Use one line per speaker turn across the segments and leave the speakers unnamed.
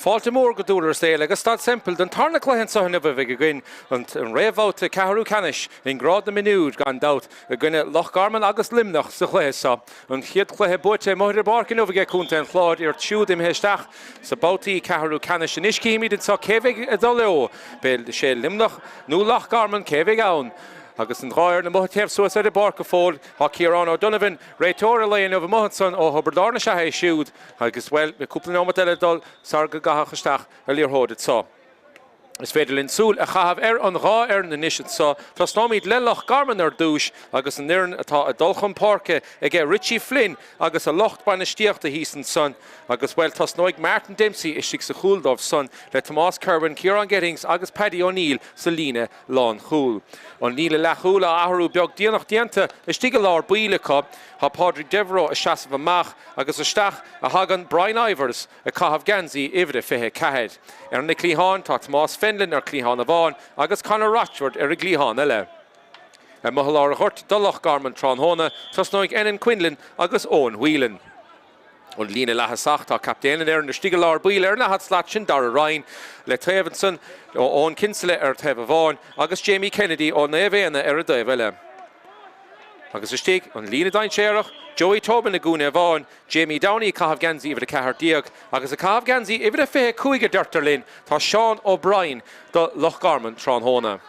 Fáilte mhór go Dúlra Saoil agus Staid Semple don tarna cluiche anseo inniu a bheidh againn, an réamhbhabhta ceathrú ceannais i ngrád na mionúr gan dabht, i gcoinne Loch Garman agus Luimneach sa chluiche seo. An chéad chluiche buaite amuigh ar an bpáirc inniu aige Contae an Chláir, iad siúd imithe isteach sa babhtaí ceathrú ceannais. Anois cífimid anseo cé bheidh ag dul leo, beidh sé Luimneach nó Loch Garman, cé bheidh ann? Agus an dhá fhoireann amuigh taobh suas ar an bpáirc go fóill, tá Ciarán O'Donovan, réiteoir an lae inniu amuigh ansan ó Thiobraid Árann is ea é siúd. Agus, bhuel, beidh cúpla nóimeat eile ag dul sar go gcaithfeadh isteach an liathróid anso. Is féidir linn súil a chaitheamh ar an dhá fhoireann anois anso. Tosnóimid le Loch Garman ar dtúis agus an fhoireann atá ag dul chun páirce aige Richie Flynn agus a lucht bainistíochta thíos ansan. Agus, bhuel, tosnóidh Martin Dempsey istigh sa chúl dóibh san le Tomás Kirwan, Ciarán Gettings agus Paddy O'Neill sa líne lánchúil. An líne leathchúil á athrú beag déanach déanta istigh i lár baill acu. Tá Pádraig Devereux ag seasamh amach agus isteach a thagann Brian Ivers ag caitheamh geansaí uimhir a 24. Ar na cliatháin tá Tomás Fenlon ar chliathán amháin agus Conor Rochford ar an gcliathán eile. Amuigh i lár an ghoirt do Loch Garman tráthnóna, tosnóidh Enan Quinlan agus Eoin Whelan. An líne leath-thosach tá captaen an fhoireann istigh i lár baill ar an daichead slat sin Darragh Ryan le taobh ansan ó Eoin Kinsella ar taobh amháin agus Jamie Kennedy ó Naomh Éanna ar an dtaobh eile. Agus istigh, an líne dainséarach, Joey Tobin i gcúinne amháin, Jamie Downey ag caitheamh geansaí uimhir 14, agus ag caitheamh geansaí uimhir a 25 a deirtear linn, tá Seán O'Brien do Loch Garman tráthnóna.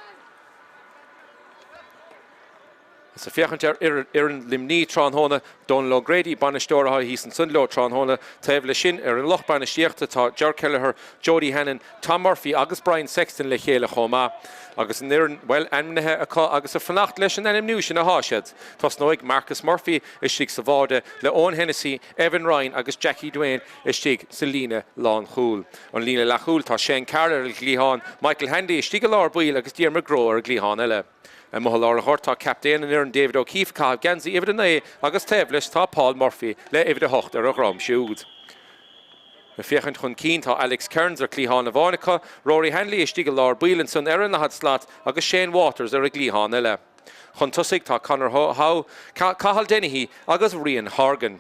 Is ag féachaint ar fhoireann Luimní tráthnóna, Donal O'Grady, bainisteoir atá thíos ansan leo tráthnóna. Taobh leis sin, ar an lucht bainistíochta tá Ger Kelleher, Jody Hannon, Tom Murphy agus Brian Sexton le chéile chomh maith. Agus an fhoireann, bhuel, ainmnithe acu agus ag fanacht leis an ainmniú sin athá siad. Tosnóidh Marcus Murphy istigh sa bháide le Eoin Hennessy, Evan Ryan agus Jackie Duane istigh sa líne lánchúil. An líne leathchúil, tá Shane Carroll ar an gcliathán, Michael Hanley istigh i lár baill agus Diarmuid Grow ar an gcliathán eile. Amuigh i lár an ghoirt tá captaen an fhoireann David O'Keefe ag caitheamh geansaí uimhir 9 agus taobh leis tá Paul Murphy le uimhir 8 ar a dhroim siúd. Ag féachaint chun cinn tá Alex Kearns ar chliathán amháin acu, Rory Hanley istigh i lár baill ansan ar an ndaichead slat agus Shane Waters ar an gcliathán eile. Chun tosaigh tá Conor Howe, Cathal Dennehy agus Rian Horgan.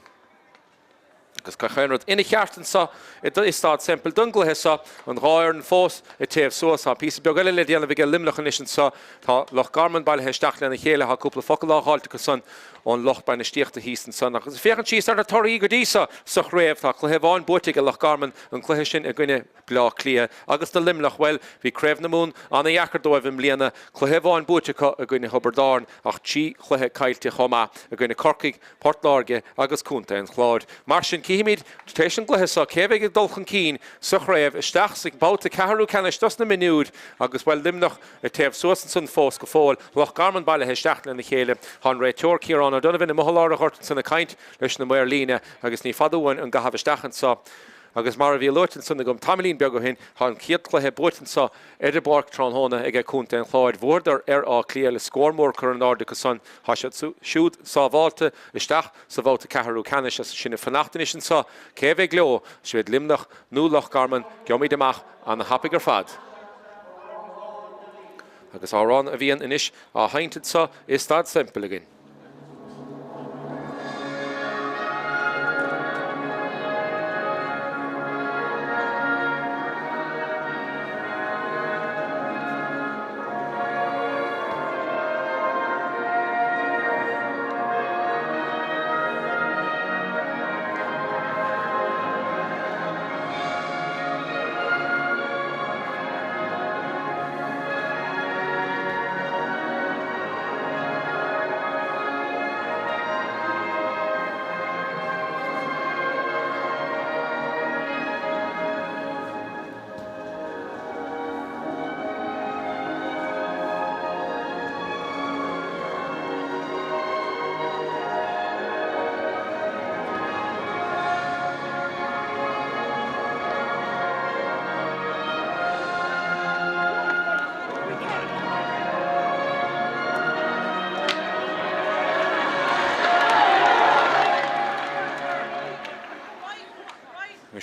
Agus gach aon rud ina cheart anso i Staid Semple don gcluiche seo, an dhá fhoireann fós ag téamh suas. Tá píosa beag eile le déanamh aige Luimneach anois anso. Tá Loch Garman bailithe isteach lena chéile. Tá cúpla focal á dh'fháilt acu san ón lucht bainistíochta thíos ansan. Agus ag féachaint síos ar na torthaí go dtí seo sa chraobh, tá cluiche amháin buaite ag Loch Garman, an cluiche sin i gcoinne Bleá Cliath. Agus do Luimneach, bhuel, bhí Craobh na Mumhan ana-dheacair dóibh i mbliana, cluiche amháin buaite acu i gcoinne Thiobraid Árann ach 3 chluiche caillte chomh maith i gcoinne Corcaigh, Port Láirge agus Contae an Chláir. Mar sin, cífimid tar éis an gcluiche seo cé a bheidh ag dul chun cinn sa chraobh isteach sa mbabhta ceathrú ceannais dos na mionúir agus, bhuel, Luimneach Ag téamh suas ansan fós go fóill. Loch Garman bailithe isteach lena chéile. Tá an réiteoir, Ciarán O'Donovan, amuigh i lár an ghoirt ansan ag caint leis na maoir líne agus ní fada uainn an gcaitheamh isteach anso. Agus mar a bhí luaite ansan agam tamaillín beag ó shin, tá an chéad chluiche buaite anso ar an bpáirc tráthnóna aige Contae an Chláir. Bhuadar ar Áth Cliath le scór mór curtha in airde acu san. Tá siad siúd sábháilte isteach sa bhabhta ceathrú ceannais agus sinn ag fanacht anois anso cé a bheidh leo, siad Luimneach nó Loch Garman. Gheobhaimid amach ana-thapaidh ar fad. Agus amhrán a bhíonn anois á sheinnt anso i Staid Semple againn.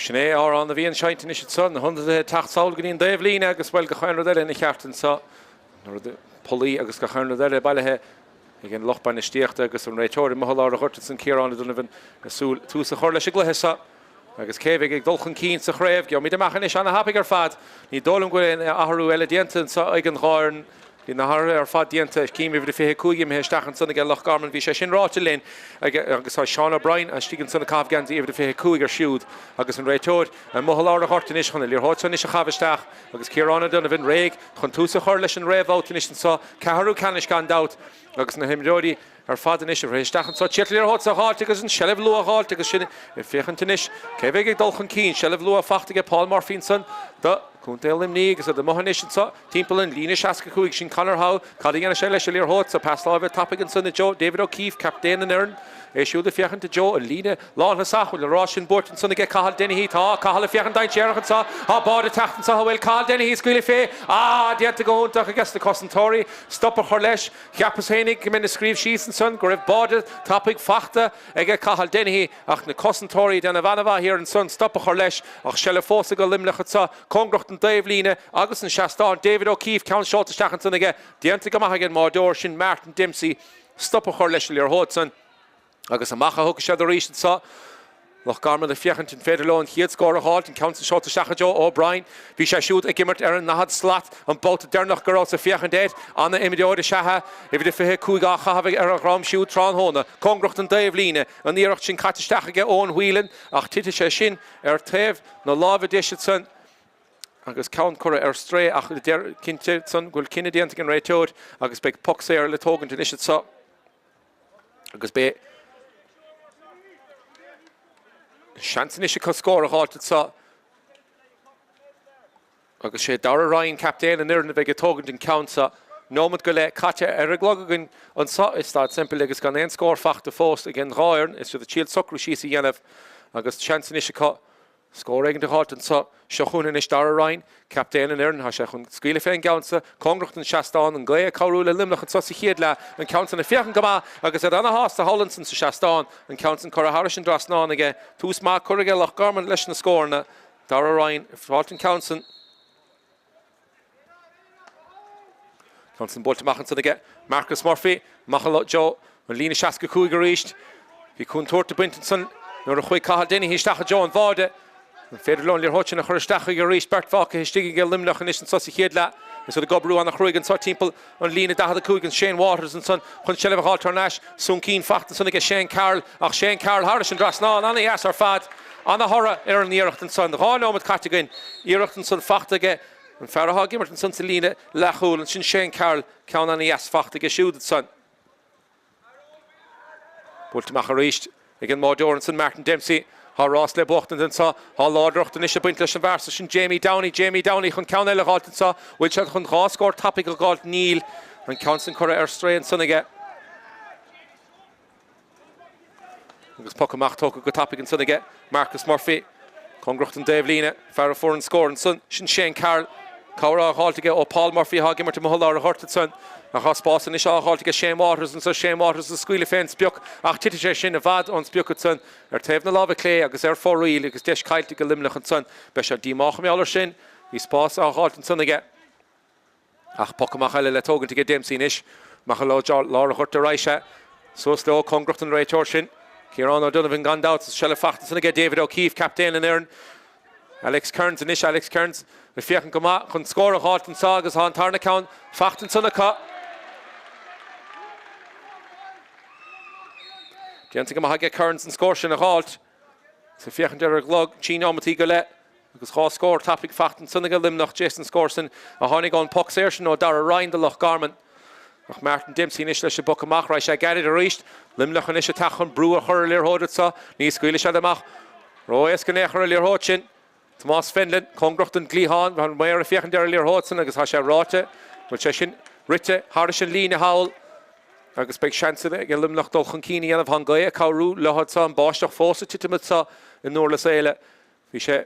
Sin é amhrán a bhíonn seinnte anois anso, na hionadaithe ag teacht sall go dtí an dtaobh líne agus, bhuel, gach aon rud eile ina cheart anso. Na rudaí, pollaí agus gach aon rud eile bailithe ag an lucht bainistíochta agus an réiteoir amuigh i lár an ghoirt ansan, Ciarán O'Donovan, ag súil tús a chur leis an gcluiche seo. Agus cé a bheidh ag dul chun cinn sa chraobh? Gheobhaimid amach anois ana-thapaidh ar fad. Ní dóigh liom go bhfuil aon athrú eile déanta anseo ag an dhá fhoireann. Bhí na hathruithe ar fad déanta. Cím uimhir a 25 imithe isteach ansan aige Loch Garman. Bhí sé sin ráite linn agus tá Seán O'Brien istigh ansan ag caitheamh geansaí uimhir a 25 air siúd agus an réiteoir amuigh i lár an ghoirt anois chun an liathróid seo anois a chaitheamh isteach agus Ciarán O'Donovan réidh chun tús a chur leis an réamhbhabhta anois anseo, ceathrú ceannais gan dabht agus na himreoirí ar fad anois ag rith isteach anseo. Tíocht liathróid sa dh'fháilt agus an seilbh luath dh'fháilt agus sinn ag féachaint anois cé bheidh ag dul chun cinn. Seilbh luath fachta aige Paul Murphy ansan do Chontae Luimnigh agus iad amuigh anois anseo timpeall an líne 65. Sin Conor Howe. Cad a dhéanfaidh sé leis an liathróid sa pas láimhe tapaidh ansan i dtreo David O'Keefe, captaen an fhoireann. É siúd ag féachaint i dtreo an líne lánthosach. Bhfuil an rás sin buaite ansan aige Cathal Dennehy? Tá. Cathal ag féachaint dainséarach anseo. Tá báide ag teacht anseo. An bhfuil Cathal Dennehy ag scaoileadh fé? Ah! Déanta go hiontach aige na cosantóirí stop a chur leis. Cheapas fhéinig go mbeinn ag scríobh síos ansan go raibh báide tapaidh fachta aige Cathal Dennehy ach na cosantóirí ag déanamh an-mhaith thiar ansan stop a chur leis ach seilbh fós aige Luimneach anso cóngarach don dtaobhlíne agus an seastán. David O'Keefe ceann seolta isteach ansan aige déanta go maith ag an mbáideoir sin Martin Dempsey stop a chur leis an liathróid san. Agus amach a thiocfaidh siad arís anso. Loch Garman ag féachaint an féidir leo an chéad scór a dh'fháilt, an ceann san seolta isteach i dtreo O'Brien. Bhí sé siúd ag imirt ar an ndaichead slat an babhta deireanach go rabhas ag féachaint air. Ana-imreoir is ea é. Uimhir a 25 á chaitheamh ar a dhrom siúd tráthnóna. Cóngarach don dtaobhlíne. An iarracht sin caite isteach aige Eoin Whelan ach titfidh sé sin ar taobh na láimhe deise ansan agus ceann curtha ar strae ach deir cinnte ansan go bhfuil cinneadh déanta ag an réiteoir agus beidh poc saor le tógaint anois anso. Agus beidh seans anois acu scór a dh'fháilt anso. Agus sé Darragh Ryan, captaen an fhoireann, a bheidh ag tógaint an ceann seo. Nóimeat go leith caite ar an gclog againn anso i Staid Semple agus gan aon scór fachta fós ag an dhá fhoireann. Is iad ag triail socrú síos a dhéanamh agus seans anois acu Scór éigin a dh'fháilt anso. Seo chugainn anois Darragh Ryan, captaen an fhoireann. Tá sé chun scaoileadh fén gceann so. Cóngarach don seastán. An gaoth ag cabhrú le Luimneach anso sa chéad leath. An ceann san ag féachaint go maith agus iad ana-shásta thall ansan sa seastán. An ceann san curtha thairis an dtrasnán aige. Tús maith curtha aige Loch Garman leis na scóranna. Darragh Ryan ag fáilt an ceann san. Ceann san buailte amach ansan aige Marcus Murphy. Amach i dtreo an líne 65 arís. Bhí contúirt ag baint ansan nuair a chuaigh Cathal Dennehy isteach i dtreo an bháide. An féidir leo an liathróid sin a chur isteach chuige arís? Beirt fágtha istigh aige Luimneach anois anso sa chéad leath. Is iad ag oibriú ana-chruaidh anso timpeall an líne 45 an Shane Waters ansan chun seilbh a dh'fháilt thar n-ais. Soncín fachta ansan aige Shane Carroll ach Shane Carroll thairis an dtrasnán. Ana-dheas ar fad. Ana-thoradh ar an iarracht ansan. 2 nóiméad caite againn. Iarracht ansan fachta aige an fear athá ag imirt ansan sa líne leathchúil. Ansin Shane Carroll, ceann ana-dheas fachta aige siúd ansan. Buailte amach arís ag an mbáideoir ansan Martin Dempsey. Tá rás le buachtaint anso. Tá láidreacht anois ag baint leis an bhfear so sin Jamie Downey. Jamie Downey chun ceann eile a dh'fháilt anso. Bhfuil siad chun 2 scór tapaidh a dh'fháilt? Níl. An ceann san curtha ar strae ansan aige. Agus poc amach tógtha go tapaidh ansan aige Marcus Murphy. Cóngarach don dtaobhlíne, fear a fuair an scór ansan, sin Shane Carroll. Cabhair á dh'fháilt aige ó Paul Murphy atá ag imirt amuigh i lár an ghoirt ansan. Ach tá spás anois á dh'fháilt aige Shane Waters anso, Shane Waters ag scaoileadh fén sprioc ach titfidh sé sin i bhfad ón sprioc ansan ar taobh na láimhe clé agus ar fóraoil agus deis caillte ag Luimneach ansan. Beidh sé díomách mar gheall ar sin. Bhí spás á dh'fháilt ansan aige. Ach poc amach eile le tógaint aige Dempsey anois. Amach i lár an ghoirt ar aghaidh sé. Suas leo, cóngarach don réiteoir sin. Ciarán O'Donovan gan dabht. Is seilbh fachta ansan aige David O'Keefe, captaen an fhoireann. Alex Kearns anois, Alex Kearns ag féachaint go maith chun scór a dh'fháilt anso agus tá an tarna ceann fachta ansan acu. Déanta go maith aige Kearns an scór sin a dh'fháilt. Is ag féachaint ar an gclog, 3 neomataí go leith agus 2 scór tapaidh fachta ansan aige Luimneach, Jason scór san a tháinig ón poc saor sin ó Darragh Ryan do Loch Garman. Ach Martin Dempsey anois leis an bpoc amach, raghaidh sé gairid arís. Luimneach anois ag teacht chun brú a chur ar an liathróid anso, ní scaoilfidh siad amach ró-éasca in aon chor an liathróid sin. Tomás Fenlon, cóngarach don gcliathán, tá an maor ag féachaint ar an liathróid san agus tá sé ráite go bhfuil sé sin rite thairis an líne thall agus beidh seans ag Luimneach dul chun cinn a dhéanamh. Tá an ghaoth ag cabhrú leo anso, an báisteach fós ag titim anso i nDurlas Éile. Bhí sé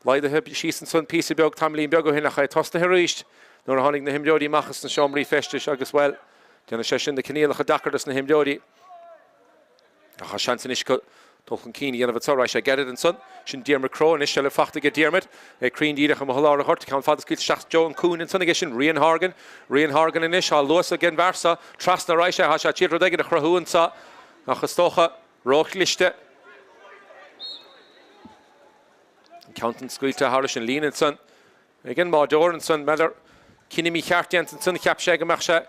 laghdaithe síos ansan píosa beag tamaillín beag ó shin ach é tosnaithe arís nuair a tháinig na himreoirí amach as na seomraí feistis agus, bhuel, déanann sé sin na coinníollacha deacair dos na himreoirí. Ach tá seans anois acu dul chun cinn a dhéanamh anso. Raghaidh sé gairid ansan. Sin Diarmuid Crowe anois, seilbh fachta aige Diarmuid. É cruinn díreach amuigh i lár an ghoirt. Ceann fada scaoilte isteach i dtreo an cúinne ansan aige sin Rian Horgan. Rian Horgan anois, tá luas ag an bhfear seo. Trasna a raghaidh sé. Tá sé ag triail rud éigin a chruthú anso. Ach is dócha, róchliste. Ceann san scaoilte thairis an líne ansan ag an mbáireoir ansan. N'fheadar cinneadh mícheart déanta ansan. Cheap sé go mbeadh sé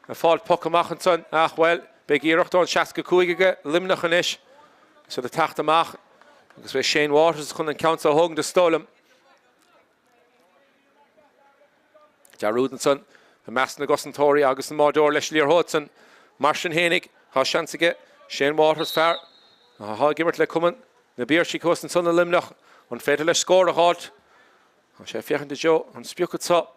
ag fáil poc amach ansan ach, bhuel, beidh iarracht ón 65 aige Luimneach anois. Is iad ag teacht amach agus beidh Shane Waters chun an ceann seo a thógaint is dóigh liom. Dearúd ansan i measc na gcosantóirí agus an mbáireoir leis an liathróid san. Mar sin fhéinig, tá seans aige Shane Waters, fear atá ag imirt le Cumann na bPiarsaigh thuas ansan i Luimneach, an féidir leis scór a dh'fháilt? Tá sé ag féachaint i dtreo an sprioc anso.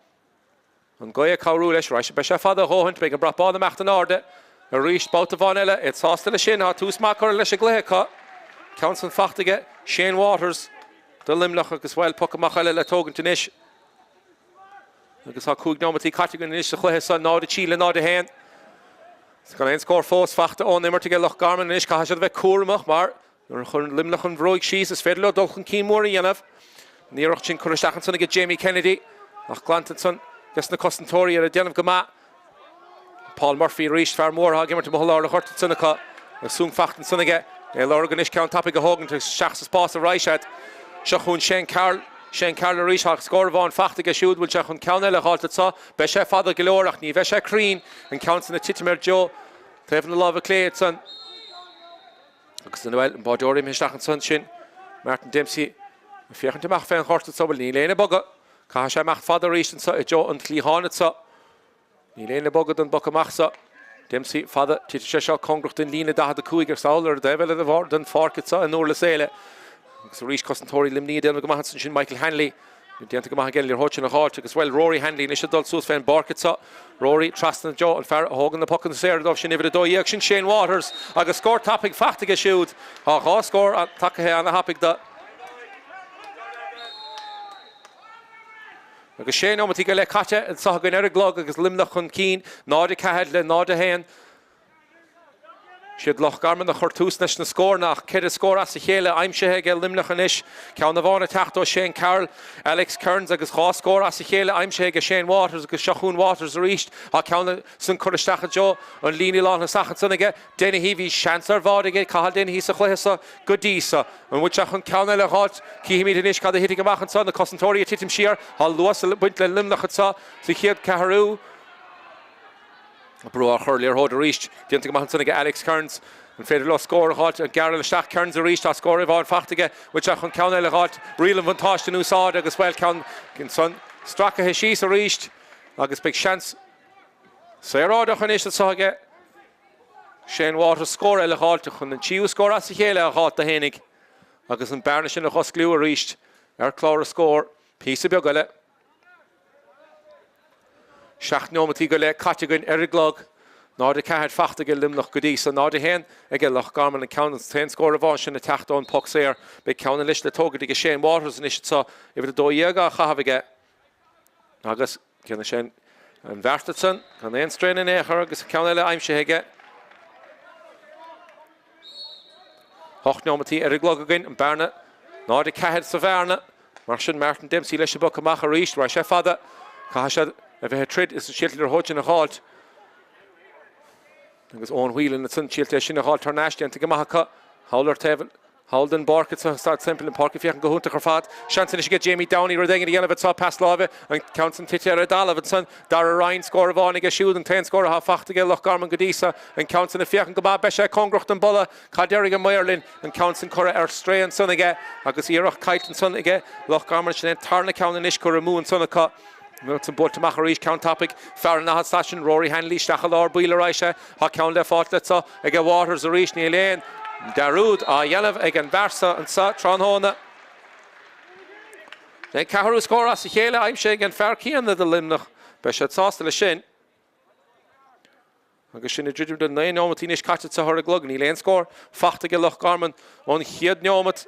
An gaoth ag cabhrú leis. Beidh sé fada a dhóthaint. Beidh an brat bán ag imeacht in airde arís babhta amháin eile. Iad sásta leis sin. Tá tús maith curtha leis an gcluiche acu. Ceann san fachta aige Shane Waters do Luimneach agus, bhuel, poc amach eile le tógaint anois. Agus tá 5 neomataí caite againn anois sa chluiche seo, 0-3 le 0-1. Gan aon scór fós fachta ón imirt aige Loch Garman anois. Caithfidh siad a bheith cúramach mar Nuair a chuireann Luimneach an bhruaigh síos, is féidir leo dul chun cinn mór a dhéanamh. An iarracht sin curtha isteach ansan aige Jamie Kennedy, ach glanta ansan ges na cosantóirí ar ag déanamh go maith. Paul Murphy arís, fear mór atá ag imirt amuigh i lár an ghoirt ansan acu. Agus suan fachta ansan aige. É ag lorg anois ceann tapaidh a thógaint agus isteach sa spás a raghaidh siad. Seo chugainn Shane Carroll. Shane Carroll arís, tá scór amháin fachta aige siúd, bhfuil sé chun ceann eile a dh'fháilt anso? Beidh sé fada go leor ach ní bheidh sé cruinn. An ceann san ag titim ar Joe taobh na láimhe clé ansan. Agus an bhuel, an báireoir imithe isteach ansan, sin Martin Dempsey ag féachaint amach fén ghort anso, bhuel níl éinne ag bogadh. Caithfidh sé imeacht fada arís anso i dtreo an chliatháin anso. Níl éinne ag bogadh don bpoc amach so. Dempsey fada, titfidh sé seo cóngarach don líne 45 ar sall ar an dtaobh eile den pháirc anso i nDurlas Éile. Agus arís cosantóirí Luimnigh ag déanamh go maith ansan, sin Michael Hanley. Déanta go maith aige an liathróid sin a dh'fháilt agus, bhuel, Rory Hanley anois ag dul suas fén bpáirc anso. Rory trasna i dtreo an fear a thógann na pocanna saora dóibh sin uimhir 12, sin Shane Waters agus scór tapaidh fachta aige siúd. Tá 2 scór tagaithe ana-thapaidh do. Agus sé neomataí go leith caite anso againn ar an gclog agus Luimneach chun cinn, 0-4 le 0-1. Siad Loch Garman a chuir tús leis na scóranna ach 4 scór as a chéile aimsithe aige Luimneach anois. Ceann amháin ag teacht ó Shane Carroll, Alex Kearns agus 2 scór as a chéile aimsithe aige Shane Waters agus seo chugainn Waters arís. Tá ceann san curtha isteach i dtreo an líne lánthosach ansan aige Dennehy. Bhí seans ar bháide aige Cathal Dennehy sa chluiche seo go dtí seo. An bhfuil sé chun ceann eile a dh'fháilt? Cífimid anois cad a thitfidh amach anso. Na cosantóirí ag titim siar. Tá luas ag baint le Luimneach anso sa chéad ceathrú. Brú á chur liathróid arís. Déanta go maith ansan aige Alex Kearns. An féidir leo scór a dh'fháilt? Ag gearradh isteach Kearns arís. Tá scór amháin fachta aige. Bhfuil sé chun ceann eile a dh'fháilt? Riail an bhuntáiste in úsáid agus, bhuel, ceann ansan stracaithe síos arís agus beidh seans saoráideach anois anso aige Shane Waters scór eile a dh'fháilt chun an tríú scór as a chéile a dh'fháilt dó fhéinig agus an bearna sin a dh'oscliú arís ar chlár na scór píosa beag eile. 7 neomataí go leith caite againn ar an gclog. 0-4 fachta aige Luimneach go dtí so. 0-1 aige Loch Garman. An ceann, an t-aon scór amháin sin ag teacht ón poc saor. Beidh ceann anois le tógaint aige Shane Waters anois anso. Uimhir 12 á chaitheamh aige. Agus déanfaidh sé an bheart ansan gan aon strain in aon chor agus ceann eile aimsithe aige. 8 neomataí ar an gclog againn. An bearna 0-4 sa bhearna. Mar sin, Martin Dempsey leis an bpoc amach arís. Raghaidh sé fada. Caithfidh siad a bheith ag troid is an liathróid sin a dh'fháilt. Agus Owen Whelan ansan triailte é sin a dh'fháilt thar n-ais. Déanta go maith acu. Thall ar taobh thall den bpáirc anso Staid Semple, an páirc ag féachaint go hiontach ar fad. Seans anois aige Jamie Downey rud éigin a dhéanamh anso. Pas láimhe. An ceann san tite ar an dtalamh ansan. Dara Ryan, scór amháin aige siúd, an t-aon scór atá fachta aige Loch Garman go dtí so. An ceann san ag féachaint go maith. Beidh sé cóngarach don bpolla. Cad déarfaidh an maor linn? An ceann san curtha ar strae ansan aige agus iarracht caillte ansan aige Loch Garman. Sin é an tarna ceann anois curtha amú ansan acu. An san buailte amach arís, ceann tapaidh, fear an Fhaiche Station, Rory Hanley isteach i lár baill arís é. Tá ceann le fáilt anso aige Waters arís. Níl aon dearúd á dhéanamh ag an bhfear so anso tráthnóna. An ceathrú scór as a chéile aimsithe ag an fear céanna do Luimneach. Beidh siad sásta leis sin. Agus sinn ag druidim do 9 neomat anois caite anso ar an gclog, níl aon scór fachta ag Loch Garman ón chéad neomat.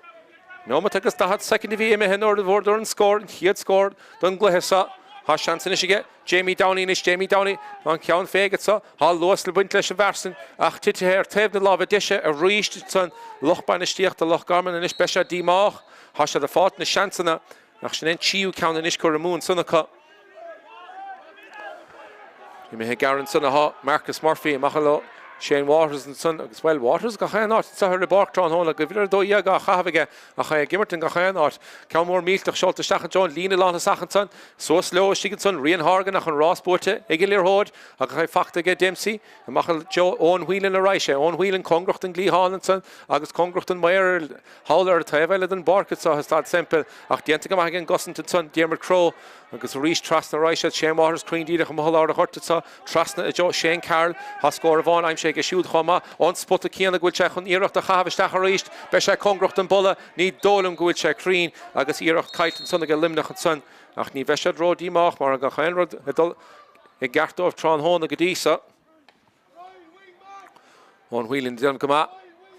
Neomat agus 40 soicind a bhí imithe nuair a bhfuaireadar an scór, an chéad scór don gcluiche seo. Tá seans anois aige Jamie Downey anois, Jamie Downey, tá an ceann fé aige anso, tá luas le baint leis an bhfear san ach titithe ar taobh na láimhe deise arís ansan. Lucht bainistíochta Loch Garman anois, beidh siad díomách. Tá siad ag fáilt na seansanna. Ach sin é an tríú ceann anois curtha amú ansan acu. Imithe gearr ansan atá Marcus Murphy amach leo. Shane Waters ansan agus, bhuel, Waters gach aon áit anseo ar an bpáirc tráthnóna, uimhir 12 á chaitheamh aige ach é ag imirt in gach aon áit. Ceann mór millteach seolta isteach i dtreo an líne lántosach ansan, suas leo istigh ansan, Rian Horgan ach an rás buaite ag an liathróid agus é fachta aige Dempsey. Amach i dtreo Eoin Whelan a raghaidh sé. Eoin Whelan cóngarach don gcliathán ansan agus cóngarach don maor thall ar an taobh eile den bpáirc anseo i Staid Semple ach déanta go maith ag an gcosaint ansan, Diarmuid Crowe. Agus arís trasna a raghaidh siad, Shane Waters cruinn díreach amuigh i lár an ghoirt anseo, trasna i dtreo Shane Carroll. Tá scór amháin aimsithe aige siúd chomh maith. Ón spota céanna go bhfuil sé chun iarracht a chaitheamh isteach arís. Beidh sé cóngarach don bpolla. Ní dóigh liom go bhfuil sé cruinn agus iarracht caillte ansan aige Luimneach ansan. Ach ní bheidh siad ró-díomách mar gach aon rud ag dul i gceart dóibh tráthnóna go dtí so. Eoin Whelan ag déanamh go maith.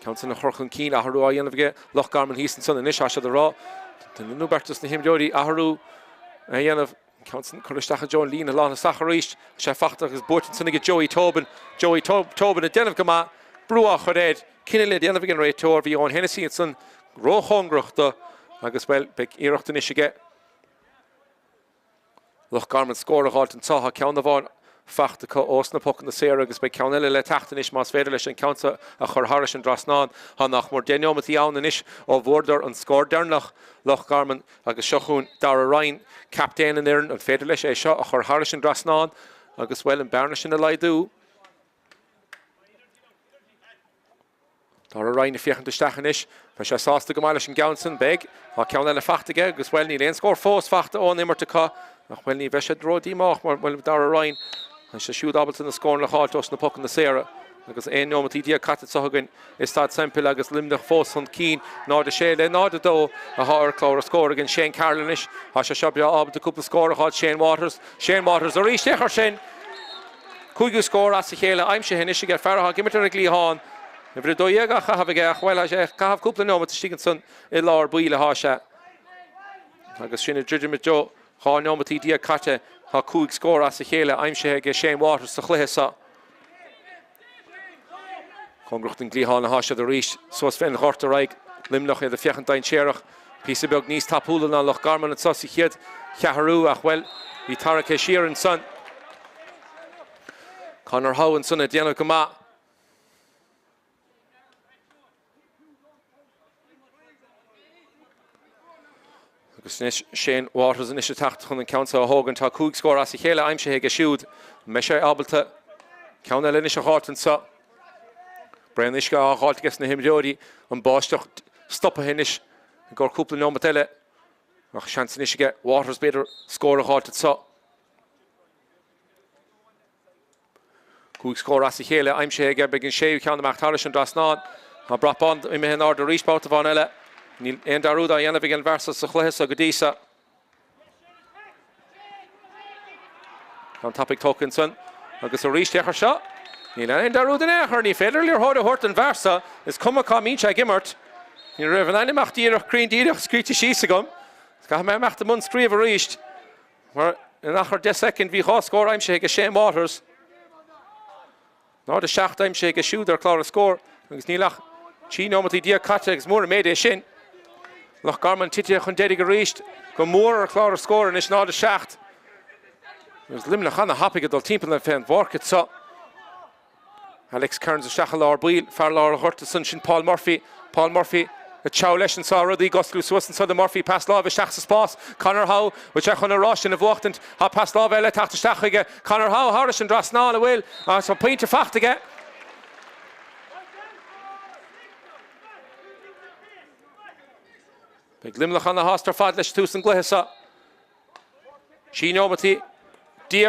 Ceann san a chur chun cinn, athrú á dhéanamh aige Loch Garman thíos ansan anois. Tá siad ag rá duine nó beirt dos na himreoirí athrú a dhéanamh. Ceann san curtha isteach i dtreo an líne lántosach arís. Tá sé fachta agus buaite ansan aige Joey Tobin. Joey Tobin ag déanamh go maith. Brú á chur air. Cinneadh le déanamh ag an réiteoir. Bhí Eoin Hennessy ansan róchóngarach do agus, bhuel, beidh iarracht anois aige. Loch Garman scór a dh'fháilt anseo. Tá ceann amháin fachta acu ós na pocanna saora agus beidh ceann eile le teacht anois más féidir leis an ceann seo a chur thairis an dtrasnán. Tá nach mór 10 neomataí ann anois ó bhfuaireadar an scór deireanach, Loch Garman, agus seo chugainn Darragh Ryan, captaen an fhoireann. An féidir leis é seo a chur thairis an dtrasnán agus, bhuel, an bearna sin a laghdú? Darragh Ryan ag féachaint isteach anois. Beidh sé sásta go maith leis an gceann san. Beidh. Tá ceann eile fachta aige agus, bhuel, níl aon scór fós fachta ón imirt acu. Ach, bhuel, ní bheidh siad ró-dhíomách mar, bhuel, Darragh Ryan, tá sé siúd ábalta na scóranna a dh'fháilt ós na pocanna saora. Agus 11 neomataí caite anseo againn i Staid Semple agus Luimneach fós chun cinn, 0-6 le 0-2 atá ar chlár na scór againn. Shane Carroll anois, tá sé seo breá ábalta cúpla scór a dh'fháilt. Shane Waters, Shane Waters arís, féach air sin! Cúigiú scór as a chéile aimsithe anois aige, fear atá ag imirt ar an gcliathán. Uimhir 12 á chaitheamh aige ach, bhuel, tá sé ag caitheamh cúpla neomat istigh ansan i lár baill atá sé. Agus sinn ag druidim i dtreo 12 neomataí caite, tá 5 scór as a chéile aimsithe aige Shane Waters sa chluiche seo. Cóngarach don gcliathán atá siad arís, suas fén ghort ar aghaidh Luimneach, iad ag féachaint dainséarach. Píosa beag níos tapúla ná Loch Garman anso sa chéad cheathrú ach, bhuel, bhí tarraicthe siar ansan. Conor Howe ansan ag déanamh go maith. Agus anois Shane Waters anois ag teacht chun an ceann seo a thógaint. Tá 5 scór as a chéile aimsithe aige siúd. An mbeidh sé ábalta ceann eile anois a dh'fháilt anso? Braon uisce á dh'fháilt aige sna himreoirí. An báisteach stoptha anois i gcomhair cúpla neomat eile. Ach seans anois aige Waters b'fhéidir scór a dh'fháilt anso. 5 scór as a chéile aimsithe aige. Beidh an séú ceann amach thairis an dtrasnán. Tá brat bán imithe in airde arís babhta amháin eile. Níl aon dearúd á dhéanamh ag an bhfear seo sa chluiche seo go dtí seo. Ceann tapaidh tógtha ansan agus arís féach air seo. Níl aon dearúd in aon chor. Ní féidir liathróid a thabhairt don bhfear seo. Is cuma cá mbíonn sé ag imirt. Ní raibh an ainm ach díreach cruinn díreach scríte síos agam. Caithfidh mé imeacht i mbun scríobh arís. Mar in achar 10 soicind bhí 2 scór aimsithe aige Shane Waters. 0-7 aimsithe aige siúd ar chlár na scór agus níl ach 13 neomataí caite agus mór an méid é sin. Loch Garman titithe chun deiridh arís go mór ar chlár na scór anois 0-7. Agus Luimneach ana-thapaidh ag dul timpeall fén bpáirc anseo. Alex Kearns isteach i lár baill, fear lár an ghoirt ansan, sin Paul Murphy. Paul Murphy ag treabhadh leis anso, rudaí ag osclú suas anso do Murphy, pas láimhe isteach sa spás, Conor Howe, bhfuil sé chun an rás sin a bhuachtaint? Tá pas láimhe eile ag teacht isteach chuige, Conor Howe thairis an dtrasnán, an bhfuil? Agus tá pointe fachta aige. Beidh Luimneach ana-shásta ar fad leis tús an gcluiche seo. 16 neomataí